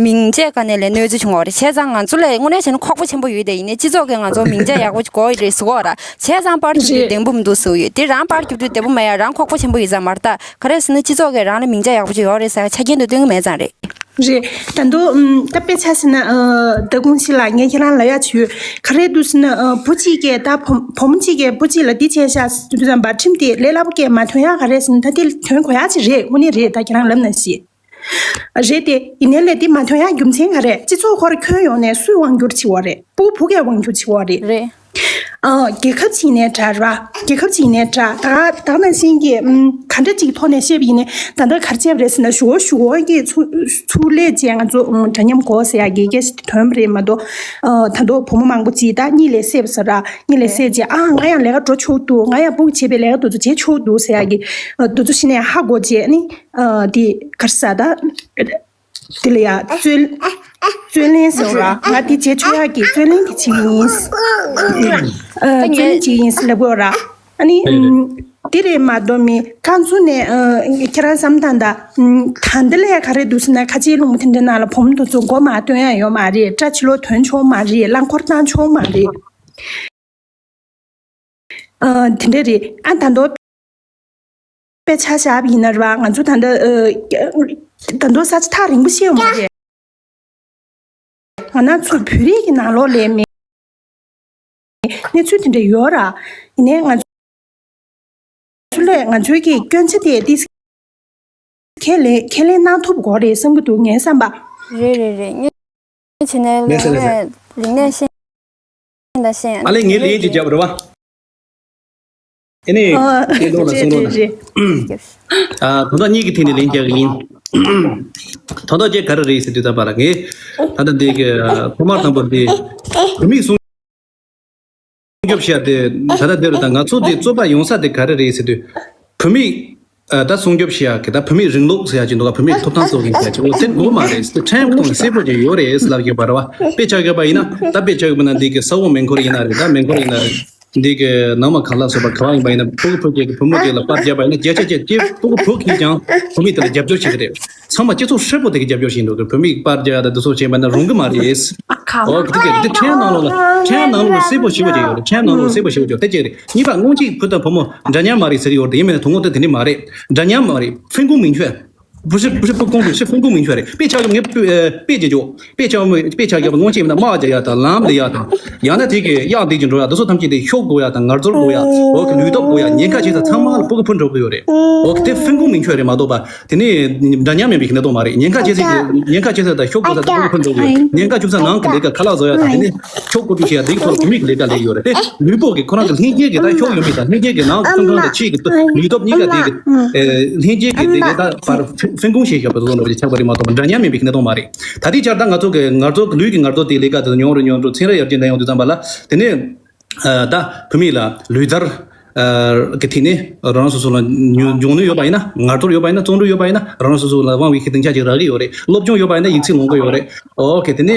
མིང་ཚད་སྒང་ནས་ལས་གནོད་འཚེ་བྱུང་བ་རེད། བྱས་ཙང་ང་ཚོ་ལ་དངོས་གནས་བྱས་ན་ཁོག་པ་ཆེན་པོ་ཡོད་དེ། ཡིན་ནའི་སྤྱི་ཚོགས་ཀྱིས་ང་ཚོ་མིང་ཚད་ཡག་པོ་ཅིག་དགོས་ཡོད་རེད་ཟེར་གོ་ར། བྱས་ཙང་པར་རྒྱབ་དུས་བདེ་པོ་མི་འདུག་ཟེར་ཡོད། དེ་རང་པར་རྒྱབ་དུས་བདེ་པོ་མེད་ཡ། རང་ཁོག་པ་ཆེན་པོ་ཡིན་ཙང་མ་རེད། ད་ག་རེ་ཟེར་ན་སྤྱི་ཚོགས་ཀྱིས་རང་ལ་མིང་ཚད་ཡག་པོ་ཅིག་ཡོད་རེད་ཟེར་ཡ་ཆ་རྐྱེན་དེ་སྟོན་གི་མེད་ཙང་རེད། རེད། ད་དུང་ཨམ་ད་དཔེ་ཆ་བཞག་ན། ཨ་ད་གུང་ཞིག་ལ་ངས་ཁྱེད་རང་ལ་ཡ་བྱུས། ག་རེ་འདུག་ཟེར་ན། ཨ་བུ་གཅིག་གིས་ད་བུ་བུ་མོ་གཅིག་གིས་བུ་གཅིག་ལ་འདི་བྱས་ཤག་ཟེར་དུས་ཙམ་པ་ཁྲིམས་དེ་ལས་སླ་པོ་གིས་མ་ཐོན་ཡ་ག་རེ་ཟེར་ན། ད་དེ་ཐོན་དགོས་ཡ་ཅིག་རེད། དངོས་གནས་རེད། ད་ཁྱེད་རང་ལབ་ན་ཤེས། རེད་དེ། ཡིན་ནའི་ལས་དེ་མ་ཐོན་ཡ་རྒྱུ་མཚན་ག་རེ། སྤྱི་ཚོགས་ཁོ་རང་ཁྱོན་ཡོངས་ནས་སུས་དབང་སྒྱུར་བྱེད་པ་རེད། སྤུ་གུ་བུ་གས་དབང་སྒྱུར་བྱེད་པ་རེད། རེད། ཨ་རྒྱལ་ཁབ་ཅིག་ནས་འདྲ་ར། རྒྱལ་ཁབ་ཅིག་ནས་འདྲ། ད་ད་ནང་བཞིན་གྱི་ཨམ་ག་འདྲ་ཅིག་ཐོག་ནས་བཤད་པ་ཡིན་ནའི། ད་ལྟ་ག་རེ་བྱས་པ་རེད་ཟེར་ན། གཞུག་གུ་གཞུག་གུ་གི་ཚུར་ཚུར་སླེབས་རྗེས་ང་ཚོ་ཨམ་འདྲ་མཉམ་དགོས་ཟེར་ཡ་གི་སྐད་ཆ་དེ་ཐོན་པ་རེད་མ་གཏོགས། ཨ་ད་དུང་བུ་མོ་མང་པོ་ཅིག་ད་གཉིད་ལས་སད་པ་ཟེར་ར། གཉིད་ལས་སད་རྗེས་ཨ་ང་ཡང་ལས་ཀ་འགྲོ་ཆོག་འདུག་ང་ཡང་སྤུ་གུ་བྱེད་པའི་ལས་ཀ་དེ་ཚོ་བྱེད་ཆོག་འདུག་ཟེར་ཡ་གི་ཨ་དེ་ཚོ་གཞི་ནས་ཧ་གོ་རྗེས་ནི། ཨ་དེ་ག་རེ་ཟེར་ད། དེ་ལ་ཡ་རྩོད་རྩོད་ལེན་ཟེར་བ་ར། ང་དེ་བྱེད་ཆོག་ཡག་གི་རྩོད་ལེན་དེ་བྱེད་ཀྱི་ཡིན། ཨ་རྩོད་ལེན་བྱེད་ཀྱི་ཡིན་ཟེར་ལབ་དགོས་ར། ཨ་ནི་དེ་རེད་མ་གཏོགས་མི་གང་ཚུ་ནས་ཨ་ཁྱེད་རང་བསམ་སྟངས་ད། ད་འདི་ལས་ག་རེ་འདུག་ཟེར་ན། ཁ་ཆེའི་ལུང་པ་དེ་འདྲའི་ནང་ལ་བུ་མོ་དེ་ཚོ་མགོ་མ་ཐོན་ཡ་ཡོད་མ་རེད། སྐྲ་ཕྱི་ལོགས་ཐོན་ཆོག་མ་རེད། རླངས་འཁོར་བཏང་ཆོག་མ་རེད། ཨ་དེ་འདྲ་རེད། ཨ་ད་དུང་དཔེ་ཆ་བཞག་པ་ཡིན་ན་རེད་པ། ང་ཚོ་ད་ལྟ་ཨ་ད་དུང་ས་ཆ་ཐག་རིང་པོ་ཤེས་ཡོང་གི་རེད། ང་རང་ཚོ་བོད་རིགས་ཀྱི་ནང་ལོགས་ལ་མེད་གནས་ཚུལ་དེ་འདྲ་ཡོད་ར། ཡིན་ནའི་ང་ཚོ་ལས་ང་ཚོའི་གི་སྐྱོན་ཆ་དེ་ཏིས་ཁས་ལེན་ཁས་ལེན་གནང་ཐུབ་དགོས་རེད་བསམ་གྱི་འདུག་ངའི་བསམ་པ། རེད་རེད་རེད། ངས་བྱས་ནས་ལས་ཀ་ལས་རིག་གནས་ཤེས་དང་ཤེས། ཨ་ལས་ངས་ལན་ཅིག་བརྒྱབ་རེད་པ། ཨེ་ནི། ཨ། དེ་ལོ་ལ་རེད་གསུང་རོགས་རེད་གནང་། རེད། ཨ། དོན་དག་གཉིས་ཀྱི་ཐད་ནས་ལན་རྒྱག་གི་ཡིན། དོན་དག་གཅིག་ག་རེ་རེད་ཟེར་དུས་ད་བར་ལ་ངས་ད་ལྟ་འདི་གི་ཐོག་མར་དང་པོ་འདི་བུད་མེད་སྲུང་སྐྱོབ་བྱེད་ཡ་དེ་ད་ལྟ་འདི་རུ་ད་ང་ཚོ་འདི་རྩོད་པ་ཡོང་ས་དེ་ག་རེ་རེད་ཟེར་དུས། བུད་མེད་ཨ་ད་སྲུང་སྐྱོབ་བྱེད་ཡ་གི་ད་བུད་མེད་རིང་ལུགས་ཟེར་ཡ་ཅིག་འདུག་ག་བུད་མེད་ཐོབ་ཐང་རྩོད་མཁན་ཟེར་ཡ་ཅིག་འོ་དེ་དགོས་མ་རེད་ཟེར་དུས། ཁྲིམས་ཁོངས་གསལ་པོ་ཅིག་ཡོད་རེད་ཟེར་ལབ་ཀྱི་ཡོད་པ་རེད་བ། དཔེ་ཆ་བཞག་པ་ཡིན་ན་ད་དཔེ་ཆ་བཞག་པ་ན་འདི་གི་ས་འོག་མེ་འཁོར་ཡིན་ན་རེད། ད་མེ་འཁོར་ཡིན་ན་རེད། འདི་གི་ནང་མ་གང་ལ་སོགས་པ་ག་བ་ཡིན་པ་ཡིན་ན་ཕྲུ་གུ་ཕྲུག་སྐྱེས་ཀྱི་བུ་མོ་སྐྱེས་ལ་པར་བརྒྱབ་པ་ཡིན་ན་བརྒྱ་ཆ་བརྒྱ་སྐྱེས་ཕྲུ་གུ་ཕྲུག་གིས་ཀྱང་བུད་མེད་དེ་ལ་རྒྱབ་སྐྱོར་བྱེད་ཀྱི་རེད། ཚང་མ་སྤྱི་ཚོགས་ཧྲིལ་པོ་དེ་གི་རྒྱབ་སྐྱོར་བྱེད་འདུག་གི་བུད་མེད་པར་རྒྱག་ཡ་དང་དེ་ཚོ་བྱེད་པ་ན་རུང་གི་མ་རེད། ཨོ་གི་དེ་གི་དེ་ཁྲིམས་ནང་ལོགས་ལ་ཁྲིམས་ནང་ལོགས་ལ་གསལ་པོ་ཞེ་པོ་ཅིག་ཡོད་རེད། ཁྲིམས་ནང་ལོགས་གསལ་པོ་ཞེ་པོ་ཅིག་དེ་གཅིག་རེད། གཉིས་པ་སྔོན་ཆད་བུ་དང་བུ་མོ་འདྲ་མཉམ་མ་རེད་ཟེར་གི་ཡོད་རེད། དེ་ཡིན་མིན་ན་དོན་དངོས་དེ་དེ་འདྲ་མ་རེད། འདྲ་མཉམ་མ་རེད། 分工明确། 不是不是不公平，是分工明确 རེད། དཔེ་ཆ་གི་ངས་དཔེ་དཔེ་བརྒྱབ་ཆོག་དཔེ་ཆ་དཔེ་ཆ་བརྒྱབ་པ་སྔོན་ཆད་མིན་ན་དམག་རྒྱག་ཡ་དང་ལམ་ལས་ཡ་དང་། ཡང་ན་དེ་གི་གཡག་འདེད་ཀྱི་འགྲོ་ཡ་དེ་ཚོ་ཐམས་ཅད་དེ་ཤོག་དགོས་ཡ་དང་ངལ་རྩོལ་དགོས་ཡ། འོ་གི་ལུས་སྟོབས་དགོས་ཡ་ཉེན་ཁ་ཆེ་ས་ཚང་མ་ལ་ཕྲུ་གུ་ཕུད་འགྲོ་གི་ཡོད་རེད། འོ་གི་དེ་分工明确 རེད་མ་གཏོགས་པ། དེ་ནས་འདྲ་མཉམ་ཡིན་པའི་གནད་དོན་མ་རེད། ཉེན་ཁ་ཆེ་ས་གི་ཉེན་ཁ་ཆེ་ས་དང་ཤོག་དགོས་ས་དང་ཕྲུ་གུ་ཕུད་འགྲོ་གི་ཡོད་རེད། ཉེན་ཁ་ཆུང་ས་ནང་གི་ལས་ཀ་ཁ་ལག་བཟོ་ཡ་དང་དེ་ནས་ཤོག་བཀོལ་སྤྱོད་བྱེད་ཡ་དེ་གི་ཐོག་ལ་བུད་མེད་ཀྱི་ལས་ཀ་ལས་ཀྱི་ཡོད་རེད། དེ་ལུས་པོ་གི་ཁོ་རང་གི་ལྷན་སྐྱེས་ཀྱི་ད་ཤོག་ཡོད་མེད་དང་ལྷན་སྐྱེས་ཀྱི་ནང་གི་སེམས་ཁམས་དང་ཕྱི་གི་ལུས་སྟོབས་གཉིས་ཀ་དེ་གི་ལྷན་སྐྱེས་ཀྱི་དེ་གི་ད་བར་分工 བྱེད་བཞག་པ་དེ་ཚོ་ནོར་བ་ཆགས་པ་རེད་མ་གཏོགས་འདྲ་མཉམ་ཡིན་པའི་གནད་དོན་མ་རེད། ད་ལྟའི་ཆར་ད་ང་ཚོ་གི་ངལ་རྩོལ་ལུས་ཀྱི་ངལ་རྩོལ་དེའི་ལས་ཀ་དེ་ཚོ་ཉུང་རུ་ཉུང་རུ་ཚན་རིག་ཡར་རྒྱས་འགྲོ་ཡོང་དུས་ཙམ་པ་ལ་དེ་ནས། ད་བུད་མེད་ལ་ལུས་རྩལ་གི་ཐད་ནས་རང་རང་སོ་སོ་ལ་ཉུང་ཉུང་ནུས་ཡོད་པ་ཡིན་ན། ངལ་རྩོལ་ཡོད་པ་ཡིན་ན། བརྩོན་འགྲུས་ཡོད་པ་ཡིན་ན། རང་རང་སོ་སོ་ལ་དབང་བའི་གི་སྡིངས་ཆ་ཅིག་རག་གི་ཡོད་རེད། སློབ་སྦྱོང་ཡོད་པ་ཡིན་ན་ཡིག་ཚད་ལོན་གི་ཡོད་རེད། ཨོ་ཁེ། དེ་ནས་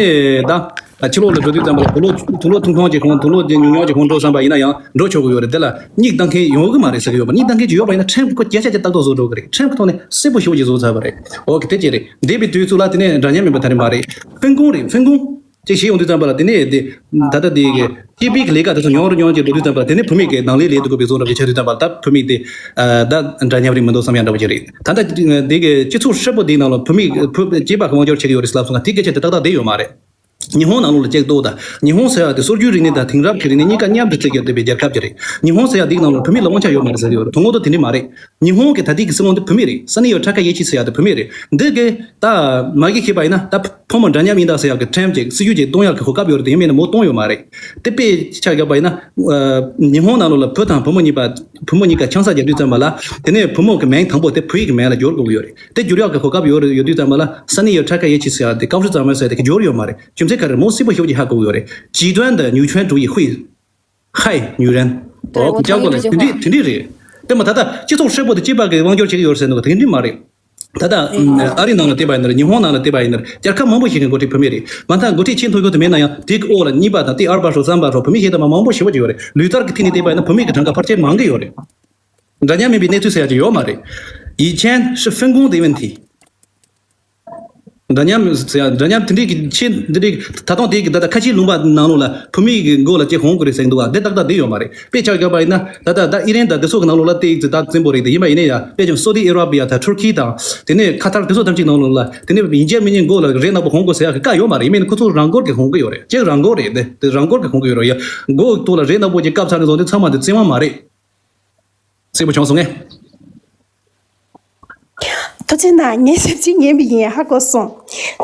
ད་ཕྱི་ལོགས་ལ་འགྲོ་དུས་ཙམ་པ་ལ་དུག་ལོག་དུག་ལོག་ཐུང་ཐུང་ཅིག་གོན། དུག་ལོག་ཅིག་ཉུང་ཉུང་ཅིག་གོན་འགྲོ་བསམ་པ་ཡིན་ན་ཡང་འགྲོ་ཆོག་གི་ཡོད་རེད། དེ་ལ་མིག་ལྟ་མཁན་ཡོང་གི་མ་རེད་ཟེར་གི་ཡོད་པ། མིག་ལྟ་མཁན་ཅིག་ཡོད་པ་ཡིན་ན་ཁྲིམས་ཀྱི་སྐོར་བརྒྱ་ཆ་བརྒྱ་ཏག་ཏག་བཟོ་འགྲོ་གི་རེད། ཁྲིམས་ཀྱི་ཐོག་ནས་གསལ་པོ་ཞེ་པོ་ཅིག་བཟོ་ཚར་བ་རེད། ཨོ་ཁེ། དེ་གཅིག་རེད། འདས་པའི་དུས་ཚོད་ལ་དེ་ནས་འདྲ་མཉམ་མིན་པ་ད་རེད་མ་རེད། 分工 རེད། 分工 ཅིག་བྱེད་ཡོང་དུས་ཙམ་པ་ལ་དེ་ནས་དེ་ད་ལྟ་དེ་གི་སྐྱེས་པའི་ལས་ཀ་དེ་ཚོ་ཉུང་རུ་ཉུང་རུ་ཅིག་འགྲོ་དུས་ཙམ་པ་ལ་དེ་ནས་བུད་མེད་ཀྱི་ནང་ལས་ལས་ཐུབ་པའི་བཟོ་འདྲ་ཅིག་ཆགས་དུས་ཙམ་པ་ལ་ད་བུད་མེད་དེ་ད་འདྲ་མཉམ་རེད་མི་འདུག་བསམ་ཡ་འདྲ་པོ་ཅིག་རེད། ད་ལྟ་དེ་གི་སྤྱི་ཚོགས་ཧྲིལ་པོ་དེའི་ནང་ལ་བུད་མེད་བུ་སྐྱེས་པ་གི་དབང་སྒྱུར་བྱེད་ཀྱི་ཡོད་རེད་ཟེར་ལབ་སོང་ང་། དེ་སྐད་ཆ་དེ་ཏག་ཏག་བསྡད་ཡོད་མ་རེད། ཉི་ཧོང་ནང་ལོགས་ལ་ཅིག་ལྟོས་དང་། ཉི་ཧོང་ཟེར་ཡ་དེ་སྲོལ་རྒྱུན་རིག་གནས་དང་དེང་རབས་ཀྱི་རིག་གནས་གཉིས་ཀ་མཉམ་དུ་བརྩི་བསྡད་པའི་རྒྱལ་ཁབ་ཅིག་རེད། ཉི་ཧོང་ཟེར་ཡ་དེའི་ནང་ལ་བུད་མེད་ལ་དབང་ཆ་ཡོད་མ་རེད་ཟེར་གྱི་ཡོད་རེད། དོན་དངོས་ཐོག་དེ་འདྲ་མ་རེད། ཉི་ཧོང་གི་ད་ལྟའི་གི་སྲིད་བློན་དེ་བུད་མེད་རེད། ས་ནི་ཡོ་ཊ་ཁ་ཡེ་ཆི་ཟེར་ཡ་དེ་བུད་མེད་རེད། འདི་གི་ད་མ་གི་ཤེས་པ་ཡིན་ན་ད་ཕོ་མོ་འདྲ་མཉམ་ཡིན་ད་ཟེར་ཡ་གི་ཁྲིམས་ཅིག་སྲིད་ཇུས་ཅིག་གཏོང་ཡ་གི་གོ་སྐབས་ཡོད་རེད་དེ། ཡིན་མིན་ན་མོ་གཏོང་ཡོད་མ་རེད། དེ་དཔེ་ཆ་བཞག་པ་ཡིན་ན་ཉི་ཧོང་ནང་ལོགས་ལ་བུ་དང་བུ་མོ་གཉིས་པ་བུ་མོ་གཉིས་ཀ་ཆང་ས་རྒྱག་དུས་ཙམ་པ་ལ་དེ་ནས་བུ་མོ་གི་མིང་དང་པོ་དེ་བུ་ཡིག་གི་མིང་ལ་སྒྱུར་དགོས་ཀྱི་ཡོད་རེད། དེ་སྒྱུར་ཡག་གི་གོ་སྐབས་ཡོད་རེད། ཡོད་དུས་ཙམ་པ་ལ་ས་ནི་ཡོ་ཊ་ཁ་ཡེ་ཆི་ཟེར་ཡ་དེ་ཀའོ་ཧྲི་ཙང་མེ་ཟེར་ཡ་དེ་གི་སྒྱུར་ཡོད་མ་རེད། རྒྱུ་མཚན་ག་རེ་མོ་སྲིད་པ་ཞེ་པོ་ཅིག་ཧ་གོ་གི་ཡོད་རེད། 极端的女权主义会害女人。 ཨོ་ཀྱང་གོ་ལ་དེ་འདྲས་དེ་འདྲས་རེད། དེ་མ་ད་ལྟ་སྤྱི་ཚོགས་ཧྲིལ་པོ་དེ་སྐྱེས་པ་གི་དབང་སྒྱུར་བྱེད་ཀྱི་ཡོད་རེད་ཟེར་འདུག་དེ་འདྲས་མ་རེད། ད་ལྟ་ཨ་རི་ནང་ལ་བལྟས་པ་ཡིན་ན་རེད། ཉི་ཧོང་ནང་ལ་བལྟས་པ་ཡིན་ན་རེད། རྒྱལ་ཁབ་མང་པོ་ཞིག་གི་འགོ་ཁྲིད་བུད་མེད་རེད། མ་མཐའ་འགོ་ཁྲིད་ཆེས་མཐོ་ཤོས་དེ་མེད་ན་ཡང་དེ་གི་འོག་ལ་གཉིས་པ་དང་དེ་ཨར་པ་ཧྲོ་གསུམ་པ་ཧྲོ་བུད་མེད་ཞིག་དང་མ་མང་པོ་ཞེ་པོ་ཅིག་ཡོད་རེད། ལུས་རྩལ་གི་ཐད་ནས་བལྟས་པ་ཡིན་ན་བུད་མེད་ཀྱི་གྲངས་ཀ་ཕལ་ཆེར་མང་གི་ཡོད་རེད། འདྲ་མཉམ་མིན་པའི་གནས་ཚུལ་ཟེར་ཡ་ཅིག་ཡོད་མ་རེད། 以前是分工的问题。 འདྲ་མཉམ་ཟེར་ཡ་འདྲ་མཉམ་དེ་འདྲའི་གི་ཆེ་འདི་འདྲའི་ད་དུང་དེ་གི་ད་ལྟ་ཁ་ཆེའི་ལུང་པ་ནང་ལོགས་ལ་བུད་མེད་ཀྱི་མགོ་ལ་ཅིག་འོང་དགོས་རེད་ཟེར་གྱི་འདུག་ག་དེ་ཏག་ཏག་བསྡད་ཡོད་མ་རེད། དཔེ་ཆ་བཞག་པ་ཡིན་ན་ད་ལྟ་ད་ཨི་རན་དང་དེ་ཚོ་གི་ནང་ལོགས་ལ་དེ་ད་བཙན་པོ་རེད། དེ་ཡིན་པ་ཡིན་ན་ཡང་དཔེ་ཅིག་སོ་ཏི་ཨ་ར་བི་ཡ་དང་ཐུར་ཁི་དང་དེ་ནས་ཁ་ཐར་དེ་ཚོ་ཐམས་ཅད་ཀྱི་ནང་ལོགས་ལ་དེ་ནས་ཡིན་གཅིག་མིན་གཅིག་མགོ་ལ་རས་ནག་པོ་གོན་དགོས་ཟེར་ཡ་གི་བཀའ་ཡོད་མ་རེད། ཡིན་མིན་ཁོ་ཚོ་རང་འཁོར་གྱིས་གོན་གྱི་ཡོད་རེད། ཅིག་རང་འཁོར་རེད། དེ་དེ་རང་འཁོར་གྱིས་གོན་གྱི་ཡོད་རེད། ཡ་མགོ་ཐོག་ལ་རས་ནག་པོ་ཅིག་བཀབ་ཚར་ནས་བཟུང་སྟེ་ཚང་མ་དེ་བཙན་དབང་མ་རེད། གསལ་པོ་བྱུང་སོང་ངས། ཐུགས་རྗེ་གནང་། ངས་ཞིབ་ཅིག་ཉན་པ་ཡིན། ཧ་གོ་སོང་།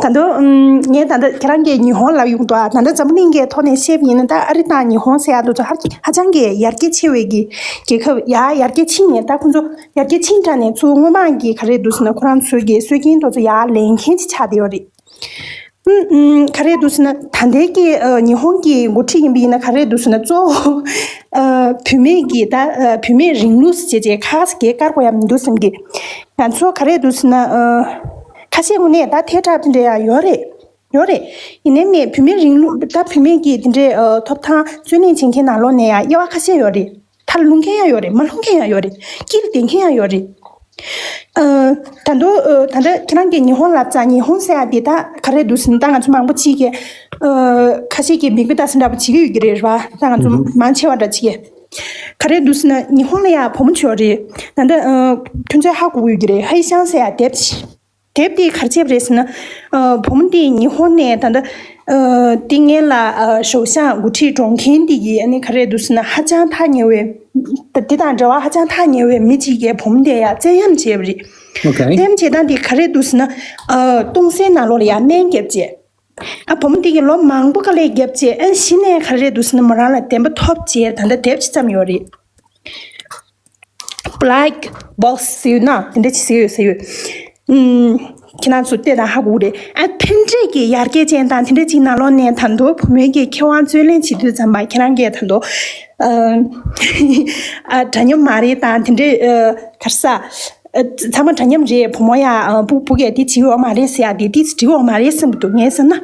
ད་དུང་ངས་ད་ལྟ་ཁྱེད་རང་གིས་ཉི་ཧོང་ལབ་ཡོང་དུས། ད་ལྟ་འཛམ་བུ་གླིང་གི་ཐོག་ནས་བཤད་པ་ཡིན་ན། ད་ཨ་རི་དང་ཉི་ཧོང་ཟེར་ཡ་དེ་ཚོ་ཧ་ཧ་ཅང་གི་ཡར་རྒྱས་ཆེ་བའི་གི་རྒྱལ་ཁབ། ཡ་ཡར་རྒྱས་ཕྱིན་ནས་ད་ཁོང་ཚོ་ཡར་རྒྱས་ཕྱིན་དྲགས་ནས་ཚུར་སྔོན་མ་གི་ག་རེ་འདུག་ཟེར་ན། ཁོ་རང་ཚོའི་གི་སྲོལ་རྒྱུན་དེ་ཚོ་ཡར་ལེན་མཁན་ཅིག་ཆགས་བསྡད་ཡོད་རེད། ཨུམ། ག་རེ་འདུག་ཟེར་ན། ད་ལྟའི་གི་ཨ་ཉི་ཧོང་གི་འགོ་ཁྲིད་ཡིན་པ་ཡིན་ན་ག་རེ་འདུག་ཟེར་ན། གཙོ་བོ་ཨ་བུད་མེད་ཀྱི་ད་ཨ་བུད་མེད་རིང་ལུགས་ཟེར་བྱས་ཁ་ཟས་བཀལ་དགོས་ཡ་མི་འདུག་བསམ་གི། ང་ཚོ་ག་རེ་འདུག་ཟེར་ན། ཨ་ཁ་ཤས་ངོས་ནས་ད་ཐལ་དྲགས་དེ་འདྲ་ཡང་ཡོད་རེད། ཡོད་རེད། ཡིན་ནའི་མེད། བུད་མེད་རིང་ལུགས། ད་བུད་མེད་ཀྱི་དེ་འདྲའི་ཨ་ཐོབ་ཐང་རྩོད་ལེན་བྱེད་མཁན་ནང་ལོགས་ནས་ཡང་དབྱེ་བ་ཁ་ཤས་ཡོད་རེད། མཐར་ལྷུང་མཁན་ཡང་ཡོད་རེད། མ་ལྷུང་མཁན་ཡང་ཡོད་རེད། དཀྱིལ་བསྡད་མཁན་ཡང་ཡོད་རེད། ཨ་ད་དུང་ཨ་ད་ལྟ་ཁྱེད་རང་གིས་ཉི་ཧོང་ལབ་ཙང་། ཉི་ཧོང་ཟེར་ཡ་དེ་ད་ག་རེ་འདུག་ཟེར་ན། ད་ང་ཚོ་མང་པོ་ཅིག་གིས་ཨ་ཁ་ཤས་ཀྱིས་མིག་དཔེ་ལྟ་ས་འདྲ་པོ་བྱེད་ཀྱི་ཡོད་ཀྱི་རེད། རེད་བ། ད་ང་ཚོ་ཨུ་ཧུ། མང་ཆེ་བ་འདྲ་ཅིག་གིས་ག་རེ་འདུག་ཟེར་ན། ཉི་ཧོང་ལ་ཡ་བུ་མོ་ཅིག་ཡོད་རེད། ད་ལྟ་ཨ་ཁྱོད་ཚོས་ཧ་གོ་གི་ཡོད་ཀྱི་རེད། ཧའེ་ཤང་ཟེར་ཡ་དེབ་ཅིག་དེབ་དེ་ག་རེ་བྱས་པ་རེད་ཟེར་ན། ཨ་བུ་མོ་དེ་ཉི་ཧོང་ནས་ད་ལྟ་ཨ་དེ་སྔོན་ལ་ཨ་ཞའོ་ཞང་འགོ་ཁྲིད་སྒྲོག་མཁན་དེ་གིས་ཨ་ནི་ག་རེ་འདུག་ཟེར་ན། ཧ་ཅང་ཐག་ཉེ་བའི། ད་དེ་དང་འབྲེལ་བ་ཧ་ཅང་ཐག་ཉེ་བའི་མི་གཅིག་གིས་བུ་མོ་དེ་ཡ་བཙན་གཡེམ་བྱས་པ་རེད། ཨོ་ཁེ། བཙན་གཡེམ་བྱེད་སྟངས་དེ་ག་རེ་འདུག་ཟེར་ན། ཨ་སྟོང་སེམས་ནང་ལོགས་ལ་ཡ་སྨན་བརྒྱབ་བྱས། ཨ་བུ་མོ་དེ་གིས་ལོ་མང་པོ་དཀའ་ལས་བརྒྱབ་བྱས། ཨ་གཞི་ནས་ག་རེ་འདུག་ཟེར་ན། མོ་རང་ལ་བདེན་པ་ཐོབ་བྱས་ད་ལྟ་དེབ་ཅིག་བརྩམས་ཡོད་རེད། black box ཟེར་ཡོད་ན་དེ་འདྲ་ཅིག་ཟེར་ཡོད་ཟེར་ཡོད། ཨུམ། ཁྱེད་རང་ཚོ་བལྟས་དང་ཧ་གོ་གི་རེད། ཨ་ཕན་འབྲས་ཀྱི་ཡར་རྒྱས་ཅན་དང་དེ་འདྲ་ཅིག་ནང་ལོགས་ནས་ད་དུང་བུ་མོའི་གི་ཁེ་དབང་རྩོད་ལེན་བྱེད་དུས་ཙམ་པ་ཁྱེད་རང་གིས་ད་དུང་ཨ་ཨ་འདྲ་མཉམ་མ་རེད་དང་དེ་འདྲའི་ཨ་ག་རེ་ཟ། ཨ་ཚང་མ་འདྲ་མཉམ་རེད། བུ་མོ་ཡ་ཨ་བུ་བུ་གས་དེ་བྱེད་ཡོད་མ་རེད་ཟེར་ཡ་དེ་དེ་འགྲིག་ཡོད་མ་རེད་བསམ་གྱི་འདུག་ངས་བསམ་ན།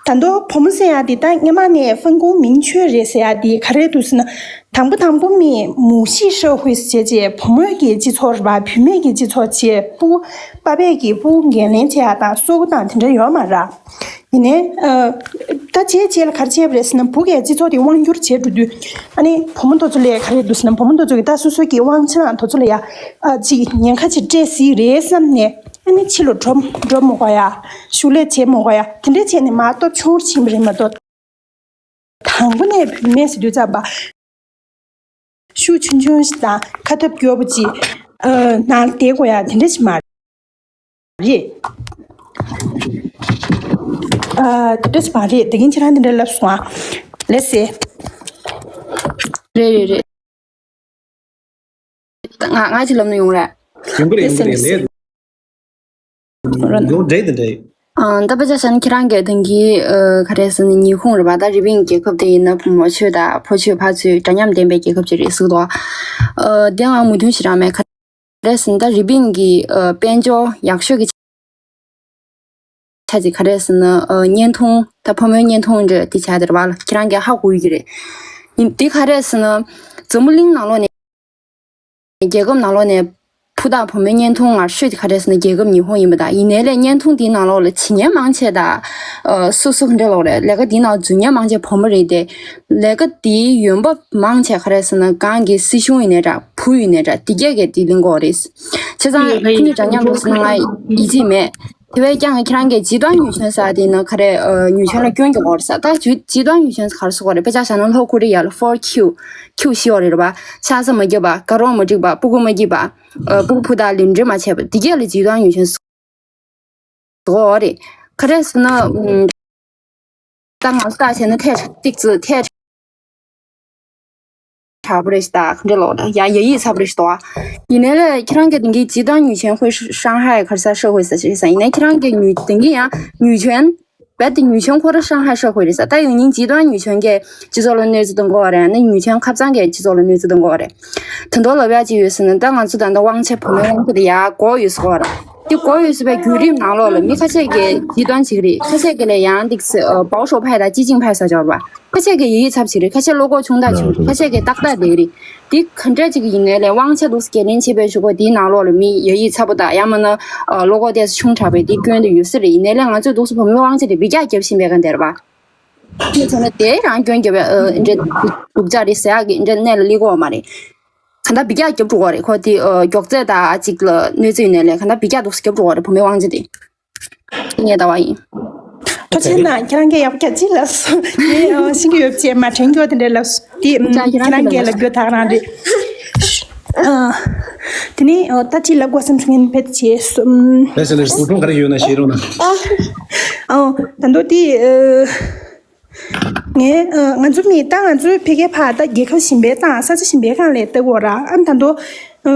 ད་དུང་བུ་མོ་ཟེར་ཡ་དེ་ད་སྔ་མ་ནས་ཧྥན་ཀུང་མིང་ཆོས་རེད་ཟེར་ཡ་དེ་ག་རེ་འདུག་ཟེར་ན། དང་པོ་དང་པོ་མི་མུ་ཤི་ཧྲ་ཧུའི་ཟེར་བྱས་བུ་མོའི་གི་སྤྱི་ཚོགས་རེད་པ། བུད་མེད་ཀྱི་སྤྱི་ཚོགས་བྱས་སྤུ་པ་ཕས་ཀྱི་སྤུ་འགན་ལེན་བྱས་ཡ་དང་སོ་གུ་དང་དེ་འདྲ་ཡོད་མ་རེད། ཡིན་ནའི་ཨ་ད་བྱས་རྗེས་ལ་ག་རེ་བྱས་པ་རེད་ཟེར་ན། བུ་གས་སྤྱི་ཚོགས་དེ་དབང་བསྒྱུར་བྱས་འགྲོ་དུས་ཨ་ནི་བུ་མོ་དེ་ཚོ་ལ་ག་རེ་འདུག་ཟེར་ན། བུ་མོ་དེ་ཚོ་གིས་ད་སོ་སོ་གི་དབང་ཆ་དང་དེ་ཚོ་ལ་ཡ་ཨ་ཅིག་ཉེན་ཁ་ཅིག་སྤྲད་སྲིད་རེད་བསམ་ནས་ཨ་ནི་ཕྱི་ལ་འགྲོ་འགྲོ་མི་དགོས་ཡ། ཤུགས་ལས་བྱེད་མི་དགོས་ཡ། དེ་འདྲ་བྱས་ནས་མ་གཏོགས་ཆུང་རུ་ཕྱིན་པ་རེད་མ་གཏོགས། དང་པོ་ནས་བུད་མེད་ཟེར་དུས་ཙམ་པ། ཤུགས་ཆུང་ཆུང་ཞིག་དང་ཁ་ཐབས་སྐྱོ་པོ་ཅིག་ཨ་ནང་བསྡད་དགོས་ཡ་དེ་འདྲ་ཞིག་མ་རེད། ཨ་དེ་འདྲ་ཞིག་མ་རེད། དེ་གིན་ཁྱེད་རང་དེ་འདྲ་ལབ་སོང་ཨ། ལགས་སེ། རེད་རེད་རེད། ང་ང་ཅིག་ལབ་ན་ཡོང་རེད། ཡོང་གི་རེད། ཡོང་གི་རེད། ལགས་སེ། ལས་ཡོང་འདྲེ་དེ་འདྲ་ཡོད། ཨ་ད་དཔེ་ཆ་བཞག་ན་ཁྱེད་རང་གི་དེང་གི་ཨ་ག་རེ་ཟེར་ན་ཉི་ཧོང་རེད་པ། ད་རི་པིན་རྒྱལ་ཁབ་དེ་ཡིན་ན་བུ་མོ་ཆོས་དང་ཕོ་ཆོས་ཕ་ཆོས་འདྲ་མཉམ་ལྡན་པའི་རྒྱལ་ཁབ་ཅིག་རེད་ཟེར་གི་འདུག་ཨ་དེ་ང་མོས་མཐུན་ཞིག་རག་མེད། ག་རེ་ཟེར་ན་ད་རི་པིན་གི་ཨ་དཔལ་འབྱོར་ཡག་ཤོས་ཀྱི་ཆ་ཅིག་ག་རེ་ཟེར་ན་ཨ་བརྙན་ཐུང་། ད་ཕོ་མོའི་བརྙན་ཐུང་འདྲ་དེ་བྱ་དེ་རེད་པ། ཁྱེད་རང་གིས་ཧ་གོ་ཡོད་ཀྱི་རེད། ཡིན་དེ་ག་རེ་ཟེར་ན་འཛམ་བུ་གླིང་ནང་ལོགས་ནས། རྒྱལ་ཁབ་ནང་ལོགས་ནས་བུ་དང་བུ་མོའི་བརྙན་ཐུང་ངར་ཤོས་དེ་ག་རེ་ཟེར་ན་རྒྱལ་ཁབ་ཉི་ཧོང་ཡིན་པ་དང་། ཡིན་ནའི་ལས་བརྙན་ཐུང་དེའི་ནང་ལོགས་ལ་བྱེད་མཁན་མང་ཆེ་དང་ཨ་སུ་སུ་ག་འདྲ་ལབ་དགོས་རེད། ལས་ཀ་དེའི་ནང་འཛུལ་མཁན་མང་ཆེ་བུ་མོ་རེད་དེ། ལས་ཀ་དེའི་ཡོན་འབབ་མང་ཆེ་ག་རེ་ཟེར་ན་གང་གི་སྲིད་གཞུང་ཡིན་ནའི་འདྲ། བུ་ཡིན་ནའི་འདྲ། དེ་གས་གས་དེ་ལེན་དགོས་རེད། བྱས་ཙང་ཁོ་གཉིས་འདྲ་མཉམ་རེད་ཟེར་ན་ང་ཡིད་ཆེས་མེད། དེ་བས་ཀྱང་ཁྱེད་རང་གིས་ཇི་ཏང་ཉུས་ཆེན་ཟེར་དེ་ནི་ག་རེ་ཨ་ཉུས་ཆེན་ལ་སྐྱོན་རྒྱག་དགོས་རེད་ཟེར། ད་ཇི་ཇི་ཏང་ཉུས་ཆེན་ཟེར་ག་རེ་ཟེར་དགོས་རེད། དཔེ་ཆ་བཞག་ན་ལྷོ་ཀོ་རི་ཡ་ལ་ཕོར་ཁྱུ། ཁྱུ་བཞི་ཡོད་རེད་པ། ཆང་ས་མ་བརྒྱབ་པ། དགའ་རོགས་མ་སྒྲིག་པ། སྤུ་གུ་མ་སྐྱིད་པ། ཨ་སྤུ་གུ་བུ་དང་ལེན་འདྲེ་མ་བྱས་པ། འདི་གས་ལ་ཇི་ཏང་ཉུས་ཆེན་ཟེར་གོ་རེད། ག་རེ་ཟེར་ན་ཨམ། ད་ང་ཚོ་ལྟ་བྱས་ན་ཐལ་ཏིག་ཙི་ཐལ་དྲགས་པོ་རེད་ཤག་ད་ག་འདྲ་ལོག་ད་ཡ་ཡ་ཡིད་ཚ་པོ་རེད་ཤག་ད། ཡིན་ནའི་ལས་ཁྱེད་རང་གི་དེང་གི་ཇི་ཏང་ཉུས་ཆེན་ཧུའེ་ཧྲང་ཧའེ་ག་རེ་ཟེར་ཧྲ་ཧུའེ་ཟེར་ཞིག་ཟེར། ཡིན་ནའི་ཁྱེད་རང་གི་ཉུས་དེང་གི་ཡང་ཉུས་ཆེན། རྦད་དེ་ཉུས་ཆེན་ཁོ་རང་ཧྲང་ཧའེ་ཧྲ་ཧུའེ་རེད་ཟེར། ད་ཡང་སྙིང་ཇི་ཏང་ཉུས་ཆེན་གྱིས་སྤྱི་ཚོགས་ལ་གནོད་འཚེ་གཏོང་གི་ཡོད་རེད། ཡང་ན་ཉུས་ཆེན་ཁ་རྩང་གིས་སྤྱི་ཚོགས་ལ་གནོད་འཚེ་གཏོང་གི་ཡོད་རེད། དོན་དག་ལབ་ཡག་ཅིག་ཡོད་ཟེར་ན། ད་ང་ཚོ་ད་ལྟ་དབང་ཆ་བུ་མོའི་དབང་ཆ་དེ་ཡར་འགོ་ཡོད་ཟེར་གི་ཡོད་རེད། དེ་འགོ་ཡོད་ཟེར་བའི་བརྒྱུད་རིམ་ནང་ལོགས་ལ་མི་ཁ་ཤས་ཀྱིས་ཇི་ཏང་བྱེད་ཀྱི་རེད། ཁ་ཤས་ཀྱིས་ལས་ཡང་ཏིག་སེ་ཨ་保守派དང་激进派ཟེར་ཡོད་རེད་པ། ཁ་ཤས་ཀྱིས་ཡ་ཡིད་ཚ་པོ་བྱེད་ཀྱི་རེད། ཁ་ཤས་བློ་ཁོག་ཆུང་དྲགས་བྱེད་ཀྱི་རེད། ཁ་ཤས་ཀྱིས་ཏག་ཏག་བསྡད་ཀྱི་རེད། དེ་ག་འདྲ་ཅིག་ཡིན་ནའི་ལས་དབང་ཆ་འདུག་སེ་འགན་ལེན་བྱེད་པའི་གཞུག་གུ་དེའི་ནང་ལོགས་ལ་མི་ཡ་ཡིད་ཚ་པོ་དང་ཡང་མིན་ན་ཨ་བློ་ཁོག་ཏོག་ཙམ་ཆུང་དྲགས་པའི་དེ་སྐྱོན་དེ་ཡོད་ས་རེད། ཡིན་ནའི་ལས་ང་ཚོས་འདུག་སེ་བུ་མོའི་དབང་ཆ་དེ་འབུད་རྒྱག་རྒྱབ་བཞིན་པའི་སྒང་དེ་རེད་པ། དེ་ཚོ་ནི་དེ་རང་སྐྱོན་རྒྱབ་པའི་ཨ་འདྲ་སྡུག་ཅག་རེད་ཟེར་ཡག་གི་འདྲ་གནས་ལ་སླེབས་ཀྱི་ཡོད་མ་རེད། གང་ལྟར་འབུད་རྒྱག་རྒྱབ་འགྲོ་གི་རེད། ཁོ་དེ་ཨ་མགྱོགས་ཚད་དང་ཨ་ཅིག་ལ་གནོད་འཚེ་ཡོད་ནའི་ལས་གང་ལྟར་འབུད་རྒྱག་འདུག་སེ་རྒྱབ་འགྲོ་གི་རེད། བུ་མོའི་དབང་ཆ་དེ། ངས་ལྟ་བ་ཡིན། ཐུགས་རྗེ་གནང་། ཁྱེད་རང་གིས་ཡག་པོ་རྒྱག་ཅིག་ལབ་སོང་། ངས་ཨ་ཤེས་ཀྱི་ཡོད་ཅེས་མ་དྲན་རྒྱུ་དེ་འདྲ་ལབ་སོང་། དེ་ཨ་ཁྱེད་རང་གིས་ལབ་རྒྱུ་ད་ག་རང་རེད། ཨ་དེ་ནས་ཨ་ད་ཅི་ལབ་དགོས་བསམ་བྱུང་ངས་ཕེད་བྱས་སོང་། ལགས་སོ་ལགས་སོ། ཟུར་མཐོང་ག་རེ་ཡོད་ན་བཤད་རོགས་གནང་། ཨ་ཨ་ད་མདོ་དེ་ཨ། ངས་ཨ་ང་ཚོ་མི་ད་ང་ཚོའི་ཕ་གིའི་ཕ་ད་རྒྱལ་ཁབ་གཞན་པའི་སྟེང་ས་ཆ་གཞན་པའི་སྒང་ལ་ལྟ་དགོས་ར། ཨ་ད་དུང་ཨ་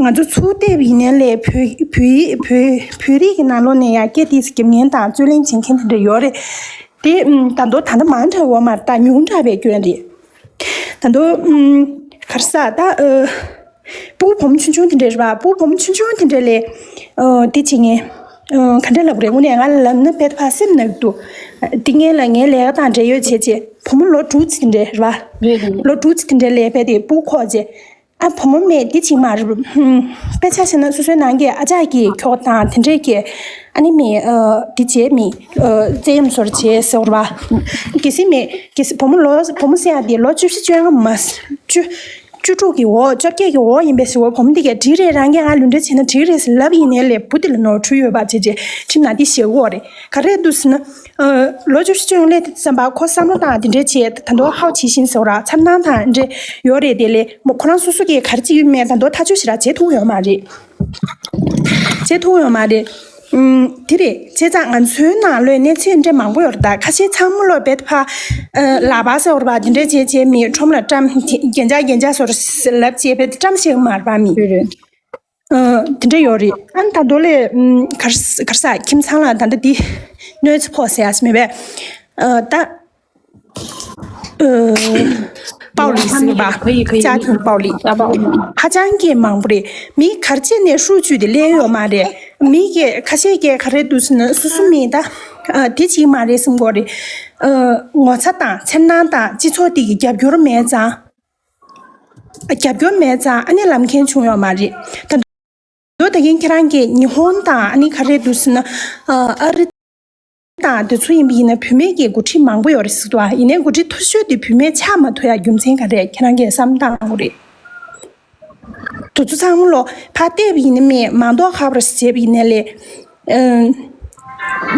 ང་ཚོ་ཚུར་བལྟས་པ་ཡིན་ནའི་ལས་བོད་བོད་ཡིག་བོད་བོད་རིགས་ཀྱི་ནང་ལོགས་ནས་ཡང་སྐད་དེ་རྒྱབ་མཁན་དང་རྩོད་ལེན་བྱེད་མཁན་དེ་འདྲ་ཡོད་རེད། དེ་ཨ་ད་དུང་ད་ལྟ་མང་དྲགས་ཡོད་མ་རེད། ད་ཉུང་དྲགས་པའི་སྐྱོན་རེད། ད་དུང་ཨ་ག་རེ་ཟ་ད་ཨ། སྤུ་གུ་བུ་མོ་ཆུང་ཆུང་དེ་འདྲ་རེད་པ། སྤུ་གུ་བུ་མོ་ཆུང་ཆུང་དེ་འདྲ་ལས་ཨ་དེ་བྱེད་མཁན་ཨ་ག་འདྲ་ལབ་དགོས་རེད། དངོས་གནས་ང་ལ་ལབ་ན་དཔེ་ཕར་སེམས་ནག་འདུག་དེ་སྔོན་ལ་ངའི་ལས་ཀ་དང་འབྲེལ་ཡོད་བྱས་རྗེས་བུ་མོ་ལོ་དྲུག་ཙམ་དེ་འདྲ་རེད་པ། རེད་རེད། ལོ་དྲུག་ཙམ་དེ་འདྲ་ལས་དཔེ་དེ་སྤུ་གུ་ཁོག་རྗེས་ཨ་བུ་མོ་མེད་དེ་བྱེད་མ་རེད། ཧུམ། དཔེ་ཆ་བཞག་ན་སོ་སོའི་ནང་གི་ཨ་ཅག་གི་ཁྱོ་ག་དང་དེ་འདྲས་ཀྱི་ཨ་ནི་མི་ཨ་དེ་བྱས་མི་ཨ་བཙན་གཡེམ་བཟོ་འདྲ་བྱས་ཟེར་བ་རེད་པ། གལ་སྲིད་མི་གལ་སྲིད་བུ་མོ་ལོ་བུ་མོ་ཟེར་ཡ་དེ་ལོ་བཅུ་བཞི་བཅོ་ལྔ་མ་བཅུ། བཅུ་དྲུག་གི་འོག་བཅོ་བརྒྱད་ཀྱི་འོག་ཡིན་པའི་ཟེར་བ། བུ་མོ་འདི་གས་འགྲིག་རེད། རང་གིས་ང་ལུས་འབྲེལ་བྱས་ན་འགྲིག་རེད་ཟེར་ལབ་ཡིན་ནའི་ལས་བུ་དེ་ལ་ནོར་འཁྲུལ་ཡོད་པ་བྱས་རྗེས་ཁྲིམས་ནང་འདི་བཞེས་དགོས་རེད། ག་རེ་འདུག་ཟེར་ན། ཨ་ལོ་བཅུ་བཞི་བཅོ་ལྔ་སླེབས་དུས་ཙམ་པ་ཁོ་བསམ་བློ་བཏང་དེ་འདྲས་བྱས་ད་དུང་ཧའོ་ཆི་ཤིན་ཟེར་བ་ར་མཚར་སྣང་དང་འདྲས་ཡོད་རེད། དེ་ལས་མོ་ཁོ་རང་སོ་སོ་གིས་ག་རེ་བྱེད་ཀྱི་ཡོད་མེད་ད་དུང་ཐག་གཅོད་ཞེ་དྲག་བྱེད་ཐུབ་ཡོད་མ་རེད། བྱེད་ཐུབ་ཡོད་མ་རེད། ཨུམ། དེ་རེད། བྱས་ཙང་ང་ཚོའི་ནང་ལོགས་གནས་ཚུལ་འདྲ་མང་པོ་ཡོད་རེད། ད་ཁ་ཤས་ཚང་མ་ལོག་བེད་ཕ་ལག་པ་ཟེར་བ་དེ་འདྲ་བྱས་བྱས་མི་ཁྲོམ་ལ་བཀྲམ། རྒྱན་ཆ་རྒྱན་ཆ་ཟེར་ལབ་བྱས་བེད་བཀྲམ་ཤེས་མ་རེད་པ་མི། རེད་རེད། ཨ། དེ་འདྲ་ཡོད་རེད། ཨ་ནི་ད་དོ་ལས་ཨུམ། གར་གར་ས་ཁྱིམ་ཚང་ལ་ད་ལྟ་འདི་གནོད་འཚེ་ཕོག་ཟེར་ཡ་ཞིག་མེད་པས། ཨ། ད། ཨ། 暴力 ཟེར་བ། 家庭暴力 ཧ་ཅང་གི་མང་པོ་རེད། མི་གར་ཆེ་ནས་ཧྲུའུ་ཅུས་དེ་ལེན་ཡོད་མ་རེད། མི་གི་ཁ་ཤས་ཀྱི་ག་རེ་འདུག་ཟེར་ན་སོ་སོ་མི་ད། ཨ། དེ་གཅིག་མ་རེད་བསམ་གྱི་ཡོད་རེད། ཨ། ངོ་ཚ་དང་འཚེར་སྣང་དང་སྤྱི་ཚོགས་དེ་གི་རྒྱབ་སྐྱོར་མེད་ཙང་། རྒྱབ་སྐྱོར་མེད་ཙང་ཨ་ནི་ལམ་ཁྱེར་བྱུང་ཡོད་མ་རེད། ད་དུང་ད་གིན་ཁྱེད་རང་གིས་ཉི་ཧོང་དང་ཨ་ནི་ག་རེ་འདུག་ཟེར་ན། ཨ། ཨ་རི་དང་དེ་ཚོ་ཡིན་པ་ཡིན་ན་བུད་མེད་ཀྱི་འགོ་ཁྲིད་མང་པོ་ཡོད་རེད་ཟེར་འདུག་ཨ། ཡིན་ནའི་འགོ་ཁྲིད་མཐོ་ཤོས་དེ་བུད་མེད་ཆགས་མ་ཐུབ་ཡ་རྒྱུ་མཚན་ག་རེ་ཁྱེད་རང་གིས་བསམ་བཏང་དགོས་རེད། དེ་ཚོ་ཚང་མ་ལོ་ཕར་བལྟས་པ་ཡིན་ན་མི་མང་ཐོག་ཁ་པར་བྱས་པ་ཡིན་ནའི་ལས། ཨ།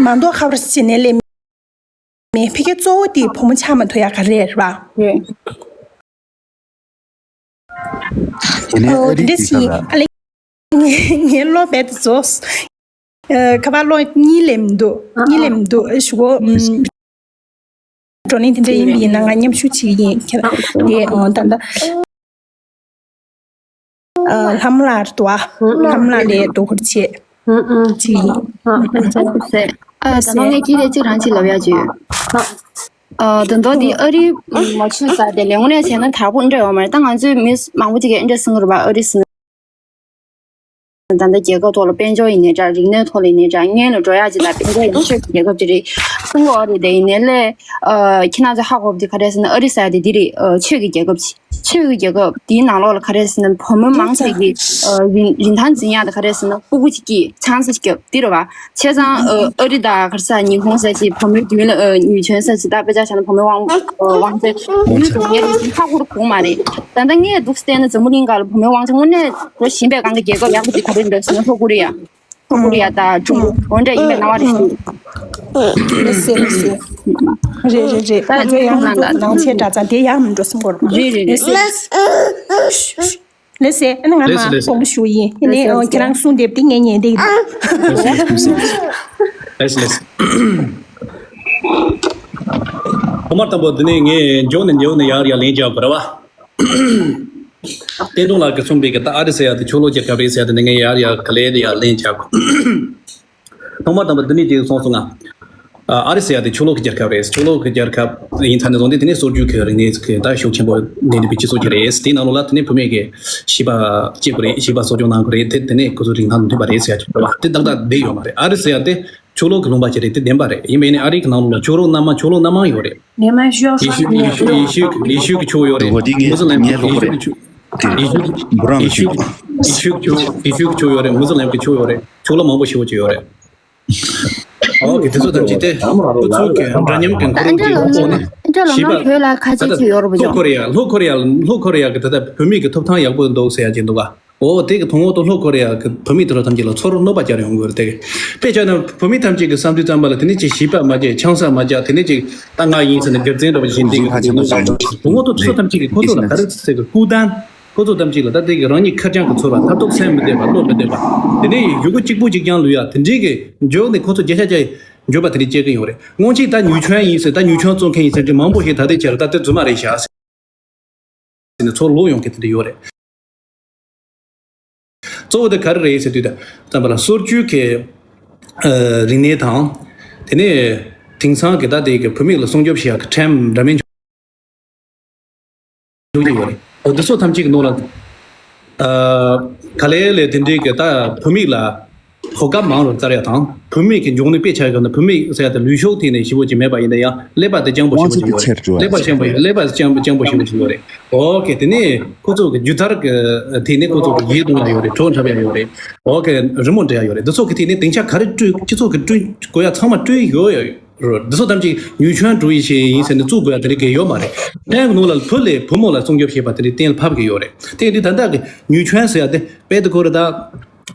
མང་ཐོག་ཁ་པར་བྱས་ནའི་ལས། མེད། ཕ་གི་གཙོ་བོ་དེ་བུ་མོ་ཆགས་མ་ཐུབ་ཡ་ག་རེ་རེད་པ། རེད། དེ་ནས་ཨོ། ཨ་རི་དེ་འདྲ་གི་ཞིག་ས་ཨ་ལེ། ངའི་ངའི་བློ་བེད་དུ་རྫོགས། ཨ། ཁ་པར་གློག་གཉིས་ལེན་འདུག་ཨ། གཉིས་ལེན་འདུག་ཞུ་གོ་ཨམ། བགྲོ་གླེང་དེ་འདྲ་ཡིན་པ་ཡིན་ན་ང་མཉམ་ཞུགས་བྱེད་ཀྱི་ཡིན། ཁྱེད་དེ་ཨོ་ད་ལྟ། ཨ། ལྷམ་ལགས་རེད་འདུག་ཨ། ལྷམ་ལགས་ལས་དོ་ཁུར་བྱེད། ཅིག་ཡིན། ཨ། ད་ནང་ངས་ཁྱེད་ལ་གཅིག་རང་གཅིག་ལབ་ཡ་ཅིག་ཡོད། ཨ། ད་དུང་འདི་ཨ་རི་མ་ཆུ་ས་དེ་ལས་དངོས་གནས་བྱས་ན་དྲག་པོ་འདྲ་ཡོད་མ་རེད། ད་ང་ཚོའི་མི་མང་པོ་ཅིག་གིས་འདྲ་གསུང་གི་རེད་པ། ཨ་རི་ཟེར་ན་ད་ལྟ་རྒྱལ་ཁབ་ཐོག་ལ་དཔལ་འབྱོར་ཡིན་ནའི་འདྲ། རིག་གནས་ཐོག་ལ་ཡིན་ནའི་འདྲ། སྔོན་ལ་འགྲོ་ཡག་ཅིག་དང་དཔལ་འབྱོར་ཡིན་ན་ཆོས་ཀྱི་རྒྱལ་ཁབ་ཅིག་རེད་གསུང་གི་ཡོད་རེད། དེ་ཡིན་ནའི་ལས། ཨ། ཁྱེད་རང་ཚོ་ཧ་གོ་བ་དེ་ག་རེ་ཟེར་ན་ཨ་རི་ཟེར་ཡ་དེ་འདི་རེད། ཨ། ཆོས་ཀྱི་རྒྱལ་ཁབ་ཅིག་ཆོས་ཀྱི་རྒྱལ་ཁབ་དེའི་ནང་ལོགས་ལ་ག་རེ་ཟེར་ན་བུ་མོ་མང་ཆེ་གིས། ཨ། རིན་རིན་ཐང་འཛིན་ཡག་དང་ག་རེ་ཟེར་ན་སྤུ་གུ་གཅིག་གིས་ཆང་ས་རྒྱབ་དེ་རེད་པ། བྱས་ཙང་། ཨ། ཨ་རི་དང་ག་རེ་ཟེར་ཉི་ཧོང་ཟེར་ཅིག་བུ་མོའི་རྒྱུན་ལ། ཨ། ཉེས་ཆད་ཟེར་ཅིག་ད་དཔེ་ཆ་བཞག་ན་བུ་མོའི་དབང་། ཨ། དབང་ཚད་ཡུལ་དུ་ངས་ཧ་གོ་རུ་གོ་མ་རེད། ད་ལྟ་ངས་འདུག་བལྟས་ན་འཛམ་བུ་གླིང་སྒང་ལ་བུ་མོའི་དབང་ཆ་དངོས་གནས་འགྲོ་བཞིན་པའི་སྒང་གི་རྒྱལ་ཁབ་ཡག་པོ་ཅིག་ག་རེ་འདུག་ཟེར་ན་ལྷོ་ཀོ་རི་ཡ། ལྷོ་ཀོ་རི་ཡ་དང་ཀྲུང་གོ་འདྲ་ཡིན་པའི་སྣང་བ་རེ་ཞིག་ལགས་སེ་ལགས་སེ། རེད་རེད་རེད། ད་ང་ཚོ་ཡང་ང་ཚོ་ནང་ཆེ་དྲག་ཙང་དེ་ཡག་མི་འགྲོ་བསམ་གྱི་ཡོད་རེད་པ། རེད་རེད་རེད། ལགས་སེ། ལགས་སེ། ཨ་ནི་ང་ལགས་སེ་མ་ལགས་སེ། དགོངས་ཞུ་ཡིན། ཨ་ནི་ལགས་སེ་ལགས་སེ། ཁྱེད་རང་གསུང་དེབ་དེ་ངས་ཉན་བསྡད་ཡིན། ལགས་སེ་ལགས་སེ། ཐོག་མར་དང་པོ་འདི་ནས་ངས་མགྱོགས་ནས་མགྱོགས་ནས་ཡར་ཡར་ལན་རྒྱག་དགོས་རེད་པ། བསྟན་དུང་ལགས་ཀྱིས་གསུངས་པའི་གི་ད་ཨ་རི་ཟེར་ཡ་དེ་ཕྱོགས་ལྷུང་རྒྱལ་ཁབ་རེད་ཟེར་ཡ་དེ་ནི་ངས་ཡར་ཡར་ག་ལེར་ཡར་ལན་རྒྱག་དགོས། ཐོག་མར་དང་པོ་འདི་ནས་ཅིག་གསུངས་སོང་ང་། ཨ་རི་ཟེར་ཡ་དེ་ཕྱོགས་ལྷུང་གི་རྒྱལ་ཁབ་རེད། ཕྱོགས་ལྷུང་གི་རྒྱལ་ཁབ་ཡིན་ཙང་ནས་བཟུང་སྟེ་དེ་ནས་སྲོལ་རྒྱུན་གྱི་རིག་གནས་ཀྱི་ད་ཤུགས་ཆེན་པོ་ལྡན་པའི་སྤྱི་ཚོགས་ཅིག་རེད། དེའི་ནང་ལོགས་ལ་དེ་ནས་བུད་མེད་ཀྱི་བྱིས་པ་སྐྱེ་དགོས་རེད། བྱིས་པ་གསོ་སྐྱོང་གནང་དགོས་རེད། དེ་དེ་ནས་ཁོ་ཚོ་རིན་ཐང་མཐུན་པ་རེད་ཟེར་ཡ་ཅིག་རེད་པ། དེ་ཏག་ཏག་བསྡད་ཡོད་མ་རེད། ཨ་རི་ཟེར་ཡ་དེ་ཕྱོགས་ལྷུང་གི་ལུང་པ་ཅིག་རེད། དེ་བདེན་པ་རེད། ཡིན་པས་ནི་ཨ་རི་གི་ནང་ལོགས་ལ་ཕྱོགས་ལྷུང་སྣ་མང་ཕྱོགས་ལྷུང་སྣ་མང་ཡོད་རེད། ཡེ་ཤུ་ཡེ་ཤུ་ཡེ་ཤུ་གི་ཕྱོགས་ཡོད་རེད། མུ་སི་ལིམ་ཡེ་ཤུ་གི་ཕྱོགས་ཡོད་རེད། ཡེ་ཤུ་ཡེ་ཤུ་ཡེ་ཤུ་གི་ཕྱོགས་ཡོད་རེད། མུ་སི་ལིམ་གི་ཕྱོགས་ཡོད་རེད། ཕྱོགས་ལྷུང་མང་པོ་ཞེ་པོ་ཅིག་ཡོད་རེད། ཨོ་ཁེ། དེ་ཚོ་ཐམས་ཅད་དེ་ཁོ་ཚོ་གི་འདྲ་མཉམ་གྱི་ཁོར་ཡུག་ཅིག་ཐོག་ནས་བྱིས་པ་ད་ལྟ་ལྷོ་ཀོ་རི་ཡ་ལྷོ་ཀོ་རི་ཡ་ལྷོ་ཀོ་རི་ཡ་གི་ད་ལྟ་བུད་མེད་ཀྱི་ཐོབ་ཐང་ཡག་པོ་འདུག་ཟེར་ཡ་ཅིག་འདུག་ག་ཨོ་དེ་གི་དང་པོ་ལྷོ་ཀོ་རི་ཡ་གི་བུད་མེད་དེ་ཚོ་ཐམས་ཅད་ལ་ཚུར་གནོད་པ་སྐྱེལ་ཡོང་གི་རེད། དེ་དཔེ་བྱས་ན་བུད་མེད་ཐམས་ཅད་ཀྱི་བསམ་ཚུལ་ཙམ་པ་ལ་དེ་ནས་ཅིག་བྱིས་པ་མ་བྱས། ཆང་ས་མ་བྱས། དེ་ནས་ཅིག་ད་ང་ཡིན་ཟེར་ནས་སྒེར་བཙན་འདྲ་བ་ཞིག་འདི་གི་དང་པོ་དེ་ཚོ་ཐམས་ཅད་ཀྱི་ཁོ་ཚོ་ལ་ག་རེ་ཟེར་གི་ཀུའུ་ཏན། ཁོ་ཚོ་ཐམས་ཅད་ལ་ད་དེ་གི་རང་ཉིད་ཁེར་རྐྱང་གི་ཚོར་བ། ཐབས་སྡུག་སེམས་མི་བདེ་བ། བློ་མི་བདེ་བ། དེ་ནས་ཡུ་གུ་གཅིག་པུ་གཅིག་རྐྱང་ལུས་ཡ་དེ་འདྲའི་གི་འཇོག་ནས་ཁོ་ཚོ་བརྒྱ་ཆ་བརྒྱ་འཇོག་པ་དེ་འདྲའི་སྐྱེ་གི་ཡོད་རེད། སྔོན་ཆད་ད་ཉུང་མཆོད་ཡིན་ཟེར། ད་ཉུང་མཆོད་བཙོང་མཁན་ཡིན་ཟེར་གི་མང་པོ་ཞིག་ད་ལྟའི་ཆར་ད་དེ་རྫུན་མ་རེད་ཤག་ཟེར་ནས་ཚུར་ལོག་ཡོང་མཁན་དེ་འདྲ་ཡོད་རེད། གཙོ་བོ་དེ་ག་རེ་རེད་ཟེར་དུས་ད་ཙམ་པ་ལ་སྲོལ་རྒྱུན་གྱི་ཨ་རིག་གནས་དང་། དེ་ནས་དེང་སང་གི་ད་དེ་གི་བུད་མེད་ལ་སྲུང་སྐྱོབ་བྱེད་ཡག་གི་ཁྲིམས་འདྲ་མིན་འཇོག་གི་ཡོད་རེད། འོ་འདི་ཚོ་ཐམས་ཅད་ཀྱི་ནང་ལ་ཨ་ག་ལེ་ལེ་དེ་འདྲའི་གི་ད་བུད་མེད་ལ་གོ་སྐབས་མང་རུ་བཙལ་ཡ་དང་། བུད་མེད་ཀྱི་འབྱུང་གནས་དཔེ་ཆ་ཡོད་ན་བུད་མེད་ཟེར་ཡ་དེ་ལུས་ཤུགས་ཐད་ནས་ཞེ་པོ་ཅིག་མེད་པ་ཡིན་ན་ཡང་ཀླད་པ་དེ་སྤྱང་པོ་ཞེ་པོ་ཅིག་ཡོད་རེད། ཀླད་པ་སྤྱང་པོ་ཡོད། ཀླད་པ་སྤྱང་སྤྱང་པོ་ཞེ་པོ་ཅིག་ཡོད་རེད། ཨོ་ཁེ། དེ་ནས་ཁོ་ཚོ་གི་རྒྱུ་མཚན་གྱི་ཐད་ནས་ཁོ་ཚོ་གི་ཡིད་གཏོང་ཡ་ཡོད་རེད། གྲོགས་འཁྲབ་ཡ་ཡོད་རེད། ཨོ་ཁེ། རི་མོ་འབྲི་ཡ་ཡོད་རེད། འདི་ཚོ་གི་ཐད་ནས་སྡིངས་ཆ་ག་རེ་བསྐྲུན། སྤྱི་ཚོགས་ཀྱི་བསྐྲུན་དགོས་ཡ་ཚང་མ་བསྐྲུན་ཡོད་ཡོད་རེད། འདི་ཚོ་ཐམས་ཅད་ཉུང་མཆོད་འགྲོ་ཡི་ཞེས་ཡིན་ཟེར་ནས་བཙུགས་དགོས་ཡ་དེ་འདྲ་གི་ཡོད་མ་རེད། ཕན་གི་ནང་ལ་བུ་ལས་བུ་མོ་ལ་སྲུང་སྐྱོབ་བྱེད་པ་དེ་འདྲ་གཏན་ལ་ཕབ་གི་ཡོད་རེད། དེ་འདི་ད་ལྟ་གི་ཉུང་མཆོད་ཟེར་ཡ་དེ་དཔེ་དེ་ཁོ་རེ་ད།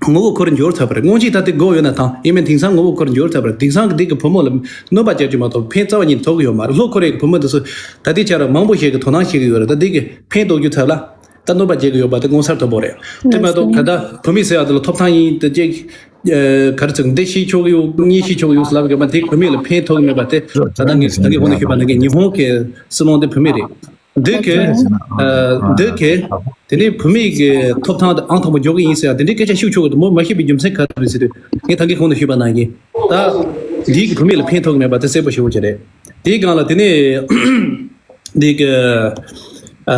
ངོ་བོ་ཁོ་རང་འགྱུར་ཚར་བ་རེད། སྔོན་ཆད་ད་དེ་དགོས་ཡོད་ན་ཐང་། ཡིན་མིན་དེང་སང་ངོ་བོ་ཁོ་རང་འགྱུར་ཚར་བ་རེད། དེང་སང་གི་འདི་གི་བུ་མོ་ལ་གནོད་པ་བསྐྱལ་རྒྱུ་མ་གཏོགས་ཕན་རྩ་བ་ཉིད་ཐོགས་ཀྱི་ཡོད་མ་རེད། ལྷོ་ཁོ་རེ་གི་བུ་མོ་འདི་ཚོ་ད་ལྟའི་ཆར་མང་པོ་ཞིག་གི་དོ་སྣང་བྱེད་ཀྱི་ཡོད་རེད། ད་འདི་གི་ཕན་ཐོགས་རྒྱུ་ཚབ་ལ་ད་གནོད་པ་བསྐྱལ་གྱི་ཡོད་པ་དེ་ངོ་མཚར་དོད་པོ་རེད། དེ་མ་གཏོགས་ག་ད་བུད་མེད་ཟེར་ཡ་དེ་ལ་ཐོབ་ཐང་ཡིན་དེ་ཅིག་ཨ་ག་རེ་ཟེར། འདི་ཤེས་ཆོག་གི་ཡོད། གཉིས་ཤེས་ཆོག་གི་ཡོད་ལབ་དགོས་པ་དེ་བུད་མེད་ལ་ཕན་ཐོགས་ཀྱི་མེད་པ་དེ། ད་ལྟ་ངས་ད་གིན་གོང་དུ་ཞུས་པ་ནང་བཞིན་ཉི་ཧོང་གི་སྲིད་བློན་དེ་བུད་མེད་རེད། འདི་གི་ཨ་འདི་གི་དེ་ནས་བུད་མེད་ཀྱི་ཐོབ་ཐང་དེ་ཨང་དང་པོ་འཇོག་གི་ཡིན་ཟེར་ཡ་དེ་འདྲའི་སྐད་ཆ་ཤོད་ཆོག་གི་འདུག་མོ་མ་ཤེས་པའི་རྒྱུ་མཚན་ག་རེ་རེད་ཟེར་དུས། ངས་ད་གིན་གོང་དུ་ཞུས་པ་ནང་བཞིན་ད་འདི་གི་བུད་མེད་ལ་ཕན་ཐོགས་ཀྱི་མེད་པ་དེ་གསལ་པོ་ཞེ་པོ་ཅིག་རེད། དེའི་སྒང་ལ་དེ་ནས་འདི་གི་ཨ་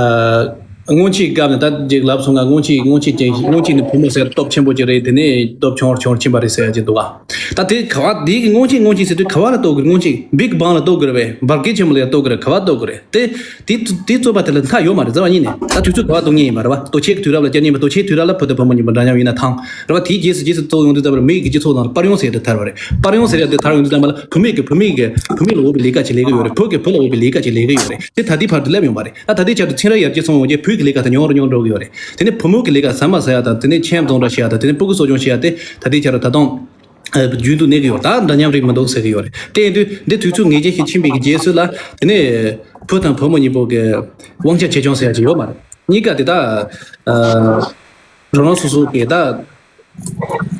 སྔོན་ཆད་སྐབས་ནས་ད་ཅིག་ལབ་སོང་ང་། སྔོན་ཆད་སྔོན་ཆད་ཅན་སྔོན་ཆད་ནས་བུ་མོ་ཟེར་སྟོབས་ཆེན་པོ་ཅིག་རེད། དེ་ནས་སྟོབས་ཆུང་ཆུང་ཕྱིན་པ་རེད་ཟེར་ཡ་ཅིག་འདུག་ག་ད་དེ་ག་བ་འདི་གི་སྔོན་ཆད་སྔོན་ཆད་ཟེར་དུས་ག་བ་ལ་གཏོགས་དགོས་རེད། སྔོན་ཆད་Big Bang ལ་གཏོགས་དགོས་རེད་པས། འབར་གས་ཆེན་པོ་ལ་ཡང་གཏོགས་དགོས་རེད། ག་བ་གཏོགས་དགོས་རེད། དེ་དེ་དེ་རྩོད་པ་དེ་ལ་མཐའ་ཡོད་མ་རེད། རྩ་བ་ཉིད་ནས་ད་དུས་ཚོད་ག་བ་གཏོགས་མཁན་ཡིན་པ་རེད་པ། ལྟོ་ཆས་ཀྱི་དུས་རབས་ལ་སྐྱེས་ནས་མི་ལྟོ་ཆས་དུས་རབས་ལ་བུ་དང་བུ་མོ་གཉིས་པོ་འདྲ་མཉམ་ཡིན་ན་ཐང་རེད་པ། དེའི་རྗེས་སུ་རྗེས་སུ་གཏོགས་ཡོང་དུས་ཙམ་པ་ལ་མི་ཡི་གི་སྤྱི་ཚོགས་ནང་ལ་པར་ཡོང་ཟེར་དེ་དར་བ་རེད། པར་ཡོང་ཟེར་ཡ་དེ་དར་ཡོང་དུས་ཙམ་པ་ལ་བུད་མེད་ཀྱི་བུད་མེད་ཀྱི་བུད་མེད་ལ་འོས་པའི་ལས་ཀ་ཅིག་ལས་ཀྱི་ཡོད་རེད། བུ་གི་བུ་ལ་འོས་པའི་ལས་ཀ་ཅིག་ལས་ཀྱི་ཡོད་རེད། དེ་ད་ལྟའི་བར་དུ་སླེབས་ཡོང་པ་རེད། ད་ད་ལྟའི་ཆར་དུ་ཚན་རིག་ཡར་རྒྱས་སོང་ཡོང་རྗེས་བུ་གི་ལས་ཀ་ད་ཉུང་རུ་ཉུང་རུ་འགྲོ་གི་ཡོད་རེད། དེ་ནས་བུ་མོ་གི་ལས་ཀ་ཟ་མ་ཟ་ཡ་དང་། དེ་ནས་ཁྱིམ་བཙོང་འདྲ་བྱེད་ཡ་དང་། དེ་ནས་སྤུ་གུ་གསོ་སྐྱོང་བྱེད་ཡ་དེ་ད་ལྟའི་ཆར་དུ་ད་དུང་ཨ་རྒྱུན་དུ་གནས་ཀྱི་ཡོད། ད་འདྲ་མཉམ་རིགས་མི་འདུག་ཟེར་གྱི་ཡོད་རེད། དེ་ཡིན་དུས་འདི་དུས་ཚོད་ངེས་ཅན་ཞིག་ཕྱིན་པའི་གི་རྗེས་སུ་ལ་དེ་ནས་བུ་དང་བུ་མོ་གཉིས་པོ་གི་དབང་ཆ་ཆེ་ཆུང་ཟེར་ཡ་ཅིག་ཡོད་མ་རེད། གཉིས་ཀ་དེ་ད་ཨ་རང་རང་སོ་སོ་གི་ད་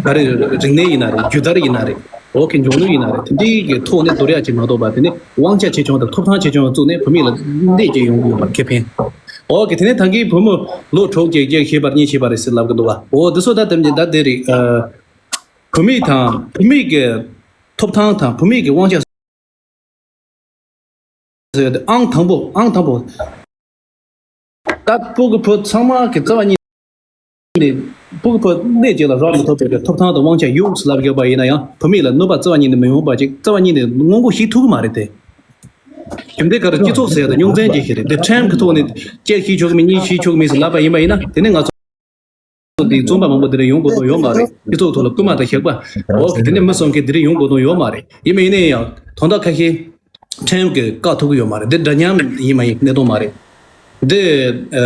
ག་རེ་རིག་གནས་ཡིན་ན་རེད། སྒྱུ་རྩལ་ཡིན་ན་རེད། འོག་གི་འཇོན་ནུས་ཡིན་ན་རེད། དེ་འདྲའི་གི་ཐོག་ནས་བསྡུར་ཡ་ཅིག་མ་གཏོགས་པ། དེ་ནས་དབང་ཆ་ཆེ་ཆུང་དང་ཐོབ་ཐང་ཆེ་ཆུང་བཙུགས་ནས་བུད་མེད་ལ་གནོད་སྐྱེལ་ཡོང་གི་ཡོད་པར་ཁེ་ཕན། འོག་གི་དེ་ནས་ད་གིན་བུ་མོ་ལོ་དྲུག་ཅུ་བརྒྱད་ཅུ་བྱས་པ་གཉིས་བྱས་པ་རེད་ཟེར་ལབ་གི་འདུག་ག་འོ་འདི་ཚོ་ད་དེ་ད་དེ་རེད། ཨ་བུད་མེད་དང་བུད་མེད་ཀྱི་ཐོབ་ཐང་དང་བུད་མེད་ཀྱི་དབང་ཆ་ཟེར་ཏེ་ཨང་དང་པོ། ཨང་དང་པོ། ད་སྤུ་གུ་བུ་ཚང་མ་གི་རྩ་བ་ཉིད་ནས་སྤུ་གུ་བུ་གནས་གཅིག་ལ་རག་མི་ཐུབ་པའི་ཐོབ་ཐང་དང་དབང་ཆ་ཡོད་ལབ་ཡོད་པ་ཡིན་ན་ཡང་། བུད་མེད་ལ་གནོད་པ་རྩ་བ་ཉིད་ནས་མི་ཡོང་བ་ཅིག་རྩ་བ་ཉིད་ནས་སྔོན་འགོག་བྱེད་ཐུབ་ཀྱི་མ་རེད་དེ། རྒྱུ་མཚན་ག་རེ། སྤྱི་ཚོགས་ཟེར་ཡ་དེ་རྙོག་འཛིང་ཅིག་ཞིག་རེད། དེ་ཁྲིམས་ཀྱི་ཐོག་ནས་གཅིག་བྱེད་ཆོག་གི་མེད། གཉིས་བྱེད་ཆོག་གི་མེད་ཟེར་ལབ་པ་ཡིན་པ་ཡིན་ན། དེ་ནས་ང་ཚོ་དེ་རྩོམ་པ་མང་པོ་དེ་འདྲ་ཡོང་དགོས་དོན་ཡོད་མ་རེད། སྤྱི་ཚོགས་ཐོག་ལ་རྐུན་མ་དང་ཞགས་པ། འོ་དེ་ནས་མི་གསོད་མཁན་དེ་འདྲ་ཡོང་དགོས་དོན་ཡོད་མ་རེད། ཡིན་པ་ཡིན་ན་ཡང་དོན་དག་ཁ་ཤས་ཁྲིམས་ཀྱིས་བཀག་ཐུབ་ཀྱི་ཡོད་མ་རེད། འདི་འདྲ་མཉམ་ཡིན་མ་ཡིན་གནད་དོན་མ་རེད། འདི་ཨ་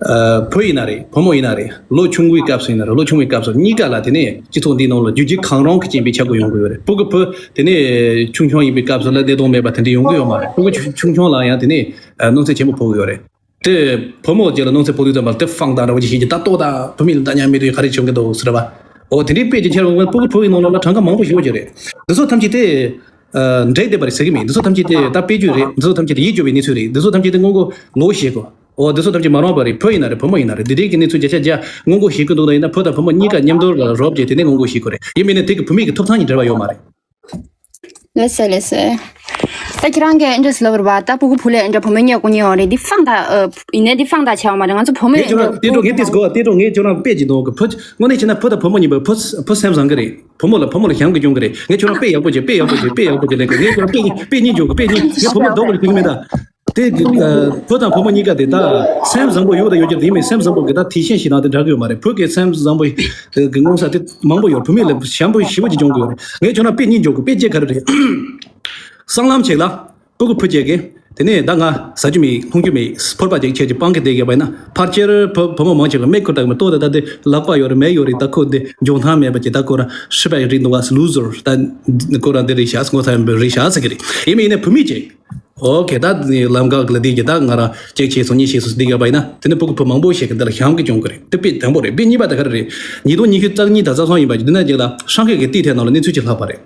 ཨ་བུ་ཡིན་ན་རེད། བུ་མོ་ཡིན་ན་རེད། ལོ་ཆུང་བའི་སྐབས་སུ་ཡིན་ན་རེད། ལོ་ཆུང་བའི་སྐབས་སུ་གཉིས་ཀ་ལ་དེ་ནས་སྤྱི་ཚོགས་འདིའི་ནང་ལ་རྒྱུ་རྒྱུ་གང་རུང་གི་རྐྱེན་པས་ཆག་སྒོ་ཡོང་གི་ཡོད་རེད། སྤུ་གུ་བུ་དེ་ནས་ཆུང་ཆུང་ཡིན་པའི་སྐབས་སུ་ལ་བདེ་སྡུག་མེད་པ་དེ་འདྲ་ཡོང་གི་ཡོད་མ་རེད། སྤུ་གུ་ཆུང་ཆུང་ལ་ཡང་དེ་ནས་ཨ་གནོད་འཚེ་ཆེན་པོ་ཕོག་གི་ཡོད་རེད། དེ་བུ་མོ་ཅིག་ལ་གནོད་འཚེ་ཕོག་དུས་ཙམ་པ་དེ་དཔང་རྟགས་འདྲ་བོ་ཅིག་བྱེད་ཀྱི། ད་ལྟོ་ད་བུད་མེད་ལ་འདྲ་མཉམ་མི་འདུག་ག་རེ་བྱུང་གི་འདུག་ཟེར་བ། འོ་དེ་འདྲའི་དཔེ་ཅིག་ཁྱེར་འོང་བ་ན་སྤུ་གུ་བུ་ཡི་ནང་ལོགས་ལ་གྲངས་ཀ་མང་པོ་ཞིག་ཡོད་ཀྱི་རེད། འདི་ཚོ་ཐམས་ཅད་དེ་ཨ་འདྲེས་བསྡད་པ་རེད་ཟེར་གྱི་མེད། འདི་ཚོ་ཐམས་ཅད་དེ་ད་དཔེ་བརྗོད་རེད། འདི་ཚོ་ཐམས་ཅད་དེ་ཡིད་སྐྱོ་བའི་གནས་ཚུལ་རེད། འདི་ཚོ་ཐམས་ཅད་དེ་སྔོན་འགོག་ལོས་བྱེད་དགོས། འོ་འདི་ཚོ་ཐམས་ཅད་མ་རུངས་པ་རེད། བུ་ཡིན་ན་རེད། བུ་མོ་ཡིན་ན་རེད། འདི་འདྲའི་གི་གནས་ཚུལ་བརྒྱ་ཆ་བརྒྱ་སྔོན་འགོག་བྱེད་དགོས་འདུག་ན། ཡིན་ན་བུ་དང་བུ་མོ་གཉིས་ཀ་མཉམ་དུ་ལ་རོབ་བྱས་དེ་ནས་སྔོན་འགོག་བྱེད་དགོས་རེད། ཡིན་མིན་ན་དེ་གི་བུད་མེད་ཀྱི་ཐོབ་ཐང་གཉིས་འབྲེལ་བ་ཡོད་མ་རེད། ལགས་སོ་ལགས་སོ། ད་ཁྱེད་རང་གིས་འདྲ་ཟེར་ལབ་པ་རེད་པ། ད་སྤུ་གུ་བུ་ལས་འདྲ་བུ་མོ་གཉིས་ཀ་གཉིས་ཡོད་རེད། འདི་དཔང་རྟགས་ཨ་ཡིན་ནའི་འདི་དཔང་རྟགས་བྱས་པ་མ་རེད། ང་ཚོ་བུ་མོ་ངས་ཁྱོད་རང་དེ་འདྲ་ངས་དེ་གོ་བ་དེ་འདྲ་ངས་ཁྱོད་རང་དཔེ་ཅིག་འདོན་གི། བུ་དངོས་གནས་བྱས་ན་བུ་དང་བུ་མོ་གཉིས་པོ་བུ་བུ་སེམས་བཟང་གི་རེད། བུ་མོ་ལ་བུ་མོ་ལ་ཞེ་གི་སྐྱོན་གི་རེད། ངས་ཁྱོད་རང་དཔེ་ཡག་པོ་ཅིག་དཔེ་ཡག་པོ་ཅིག་དཔེ་ཡག་པོ་ཅིག་ལེན་གི། ངས་ཁྱོད་རང་དཔེ་གཉིས་དཔེ་གཉིས་འཇོག་གི། དཔེ་གཉིས། ངས་བུ་མོ་འདོགས་གི་ལེན་གི་མིན་ད། དེ་ཨ་བུ་དང་བུ་མོ་གཉིས་ཀ་དེ་ད་སེམས་བཟང་པོ་ཡོད་དང་ཡོད་ཀྱི་རེད། ཡིན་མིན་སེམས་བཟང་པོ་གི་ད་དེ་ཤེས་ཤེས་ན་དེ་འདྲ་གི་ཡོད་མ་རེད། བུ་གི་སེམས་བཟང་པོ་གི་མངོན་ས་དེ་མང་པོ་ཡོད། བུད་མེད་ལས་ཞན་པོ་ཞེ་པོ་ཅིག་སྦྱོང་གི་ཡོད་རེད། ངས་ཁྱོད་རང་དཔེ་གཉིས་འཇོག་གི། དཔེ་གཅིག་ག་རེ་རེད། སྲང་ལམ་ཞིག་ལ་སྤུ་གུ་བུ་གཅིག་གིས་དེ་ནས་ད་ང་ཟ་རྒྱུ་མེད་འཐུང་རྒྱུ་མེད། ཕོར་པ་ཅིག་ཁྱེར་གྱི་སྤང་གི་བསྡད་ཡོད་པ་ཡིན་ན། ཕལ་ཆེར་བུ་བུ་མོ་མང་ཆེ་གིས་མིག་ཁུར་བཏང་གི་མི་ལྟོས་ད། ད་དེ་ལག་པ་ཡོད་རེད་མེད་ཡོད་རེད། ད་ཁོ་འདི་འཇོན་ཐང་མེད་པ་ཅིག་ད་ཁོ་རང་ཧྲི་པ་རེད་འདུག་ག་ལུ་ཟར། ད་ཁོ་རང་འདི་རེད་ཤག་ངོ་ཚ་ཡོད་པ་རེད་ཤག་ཟེར་གི་རེད། ཡིན་མིན་ཡིན་ན་བུད་མེད་ཅིག་ཨོ་ཁེ། ད་ལམ་ཁ་ལ་འདི་གི་ད་ང་རང་གཅིག་བྱས་སོང་གཉིས་བྱས་སོང་ཟེར་འདི་ག་པ་ཡིན་ན། དེ་ནི་སྤུ་གུ་བུ་མང་པོ་ཞིག་གིས་འདི་ལ་ཞེ་གི་སྐྱོན་གི་རེད། དེ་དཔེ་དང་པོ་རེད། དཔེ་གཉིས་པ་དེ་ག་རེ་རེད། ཉིས་སྟོང་ཉི་ཤུ་རྩ་གཉིས་དང་རྩ་གསུམ་ཡིན་པ་ཅིག་འདི་ན་ཅིག་ལ་སྲང་ཁ་གི་དེའི་ཐད་ནང་ལ་གནས་ཚུལ་ཅིག་ལྷག་པ་རེད།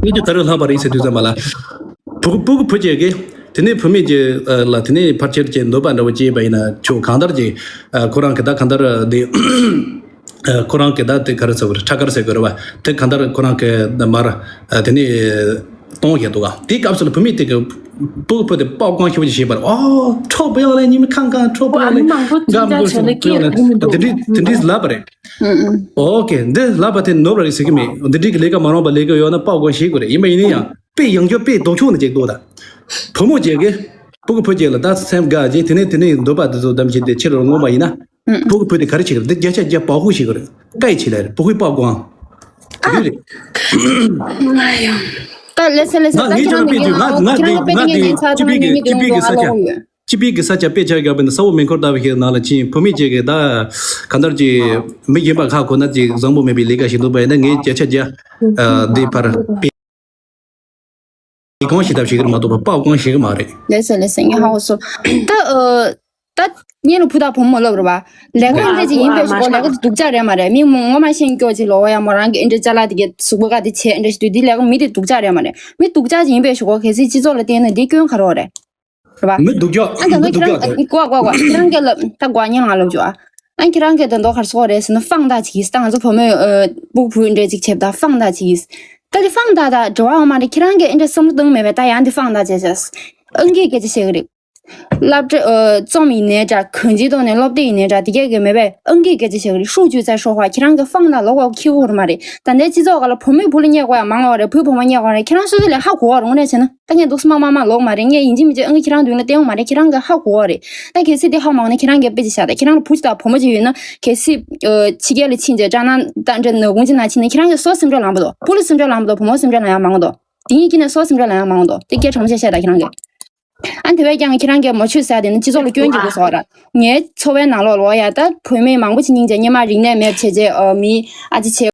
གནས་ཚུལ་ག་རེ་ལྷག་པ་རེད་ཟེར་དུས་ཙམ་པ་ལ། བུ་སྤུ་གུ་བུ་གཅིག་གིས་དེ་ནས་བུད་མེད་ཅིག་ལ་དེ་ནས་ཕལ་ཆེར་ཅིག་འདོད་པ་འདྲ་བོ་སྐྱེས་པ་ཡིན་ན་ཆོག་གང་ལྟར་ཅིག་ཁོ་རང་གི་ད་གང་ལྟར་དེ། ཁོ་རང་གི་ད་དེ་ག་རེ་ཟེར་དགོས་རེད། ཁྲ་དཀར་ཟེར་དགོས་རེད་བ། དེ་གང་ལྟར་ཁོ་རང་གི་མར་དེ་ནས་གཏོང་བཞག་འདུག་ག་དེའི་སྐབས་སུ་ལ་བུད་མེད་དེ་གི་སྤུ་གུ་བུ་དེ་པགས་ཀོང་ཞེ་པོ་ཅིག་བྱས་པར། ཨོ་ཁྲོ་བོ་ཡོང་ལེ་ཉི་མ་ཁང་ཁང་ཁྲོ་བོ་ཡོང་ལེ། ཨ་ནི་མང་པོ་ཅིག་ཅག་བྱས་ལེ་སྐད་རིང་མི་འདུག་དེ་འདྲའི་དེ་འདྲའི་ལབ་པ་རེད། ཨོ་ཁེ། འདི་ལབ་པ་དེ་ནོར་བ་རེད་ཟེར་གི་མེད། འདི་འདྲའི་གི་ལས་ཀ་མ་རུང་བ་ལས་ཀ་ཡོད་ན་པགས་ཀོང་བྱེད་དགོས་རེད། ཡིན་པ་ཡིན་ན་ཡང་དཔེ་ཡང་བསྐྱར་དཔེ་ལྡོག་ཕྱོགས་ནས་ཅིག་འདུག་ད་བུ་མོ་ཅིག་གིས་སྤུ་གུ་བུ་ཅིག་ལ་ད་སེམས་དགའ་ཅིག་དེ་ནས་དེ་ནས་འདོད་པ་དེ་ཚོ་བདམས་བྱས་ཏེ་ཕྱིར་ལ་མངོན་པ་ཡིན་ན། ཨུ། སྤུ་གུ་བུ་དེ་ག་རེ་བྱེད་ཀྱི་རེད། འདི་བརྒྱ་ཆ་བརྒྱ་བག་ཧུ་བྱེད་ཀྱི་རེད། བཀའ་ཡི་བྱེད་ལ་རེད། སྤུ་གུའི་པགས་ཀོང་། དེ་རེད། ད་ལེ་སེ་ལེ་སེ། ད་ངས་ཁྱེད་རང་དཔེ་བརྗོད། ང་ང་དེ་ང་དེ་སྤྱི་པའི་གི་སྤྱི་པའི་གི་ས་ཆ། སྤྱི་པའི་གི་ས་ཆ་དཔེ་ཆ་བརྒྱབ་པ་ཡིན་ན་ས་འོག་མེ་འཁོར་ལྟ་བུ་ཞིག་ནང་ལ་ཕྱིན། བུད་མེད་ཅིག་གིས་ད་གང་ལྟར་ཅིག་མི་གཞན་པ་ཁ་གོ་ན་ཅིག་བཟང་པོ་མེད་པའི་ལས་ཀ་ཞིག་འདུག་པ་ཡིན་ན། ངས་བརྒྱ་ཆ་བརྒྱ་ཨ་དེ་ཕར་སྤེལ་ཀོང་ཞིག་ལྟ་བུ་ཞིག་རེད་མ་གཏོགས་པ་པགས་ཀོང་ཞིག་མ་རེད། ལེ་སེ་ལེ་སེ། ངས་ཧ་གོ་སོང་། ད་ཨ། ད་སྔོན་ལ་བུ་དང་བུ་མོ་མ་ལབ་རེད་པ། ལས་ཀ་འདི་འདྲ་ཅིག་ཡིན་པའི་ཞོར་ལས་ཀ་དེ་སྡུག་ཅག་རེད་མ་རེད། མི་མོ་ངོ་མ་ཤེས་སྐྱོ་ཅིག་ལོ་ཡ་མོ་རང་གི་འདི་འདྲ་ཅ་ལག་དེ་གའི་གཟུགས་པོ་ཀ་དེ་བྱས་འདི་འདྲ་ཞིག་དུས་འདི་ལས་ཀ་མི་དེ་སྡུག་ཅག་རེད་མ་རེད། མི་སྡུག་ཅག་ཅིག་ཡིན་པའི་ཞོར་ག་གལ་སྲིད་སྤྱི་ཚོགས་ལ་བརྟེན་ན་འདི་སྐྱོན་ག་རེ་རེད། རེད་པ། མི་སྡུག་ཅག་ཨ་ད་མི་ནི་ཁྱེད་སྡུག་རང་ཅག་དེ། ཨ་ཀོ་ཀོ་ཀོ་ཁྱེད་རང་གི་ལབ་ད་ཀོ་ཉན་ང་ལབ་ཅོ་ཨ། ཨ་ཁྱེད་རང་གི་དོན་དག་ག་རེ་ཟེར་གོ་རེད་ཟེར་ན་ཕང་ད་ཅིག་ཡིན། ད་ང་ཚོ་བུ་མོས་ཨ་སྤུ་གུ་འདྲ་ཅིག་བྱེད་ད་ཕང་ད་ཅིག་ཡིན། ད་ཅི་ཕང་ད་ད་འགྲོ་བའང་མ་རེད། ཁྱེད་རང་གི་ཨེ་འདྲ་བསམ་བློ་གཏོང་མེད་པས། ད་ཡང་འདི་ཕང་ད་བྱས་བྱས་ཨང་ཀིའི་སྐད་ཆ་བཤད་གི་རེད། སློབ་གྲྭ་ཨ་རྩོམ་ཡིན་ནའི་འདྲ་གང་ཅིའི་ཐོག་ནས་སློབ་དེབ་ཡིན་ནའི་འདྲ་དེ་གས་གི་མེད་པས་ཨང་ཀིའི་སྐད་ཆ་བཤད་གི་རེད། ཧྲུའུ་ཅུས་ཙའི་ཧྲོ་ཧྭ། ཁྱེད་རང་གི་ཕང་ད་ལོག་ག་ཁྱི་གུ་རེད་མ་རེད། ད་ལྟའི་སྤྱི་ཚོགས་ག་ལ་བུ་མོས་བུ་ལ་བསྙད་དགོས་ཡ་མང་བ་རེད། བུས་བུ་མོ་བསྙད་དགོས་རེད། ཁྱེད་རང་སོ་སོ་ལས་ཧ་གོ་བ་རུང་རེད་བྱས་ན། ད་ངས་འདུག་སེ་མ་མ་མ་ལོག་མ་རེད། ངས་ཡིན་གཅིག་མིན་གཅིག་ཨང་ཀི་ཁྱེད་རང་མདུན་ལ་བསྟན་ཡོང་མ་རེད། ཁྱེད་རང་གིས་ཧ་གོ་བ་རེད། ད་གལ་སྲིད་དེ་ཧ་མ་གོ་ན་ཁྱེད་རང་གིས་དཔེ་ཅིག་བཞག་ད། ཁྱེད་རང་ལ་བུ་ཅིག་དང་བུ་མོ་ཅིག་ཡོད་ན་གལ་སྲིད་ཨ་ཕྱི་རྒྱལ་ལ་ཕྱིན་རྗེས་སྐྲག་སྣང་ད་འདྲ་ནག་ཁུང་ཅིག་ནང་ཕྱིན་ན་ཁྱེད་རང་གིས་སོ་སེམས་ཁྲལ་ལངས་པ་དང་། བུ་ལ་སེམས་ཁྲལ་ལངས་པ་དང་བུ་མོ་སེམས་ཁྲལ་ལངས་ཡ་མང་བ་དང་། དེ་གཉིས་ཀྱི་ནས་སོ་སེམས་ཁྲལ་ལངས་ཡ་མང་བ་དང་། དེ་སྐད་དྲང་མོ་བཤད་བཤད་ད་ཁྱེད་རང་གིས། ཨ་དེ་བས་ཀྱང་ཁྱེད་རང་གིས་མ་ཆོད་ཟེར་ཡ་དེ་ནི་སྤྱི་ཚོགས་ལ་སྐྱོན་གྱི་འདུག་ཟེར་བ་ར། ངའི་འཚོ་བའི་ནང་ལོགས་ལ་ཡ་ད་བུད་མེད་མང་པོ་ཅིག་སྙིང་རྗེ། སྔོན་མ་རིག་གནས་མེད་བྱས་རྗེས་ཨ་མི་ཨ་ཅེ་བྱས།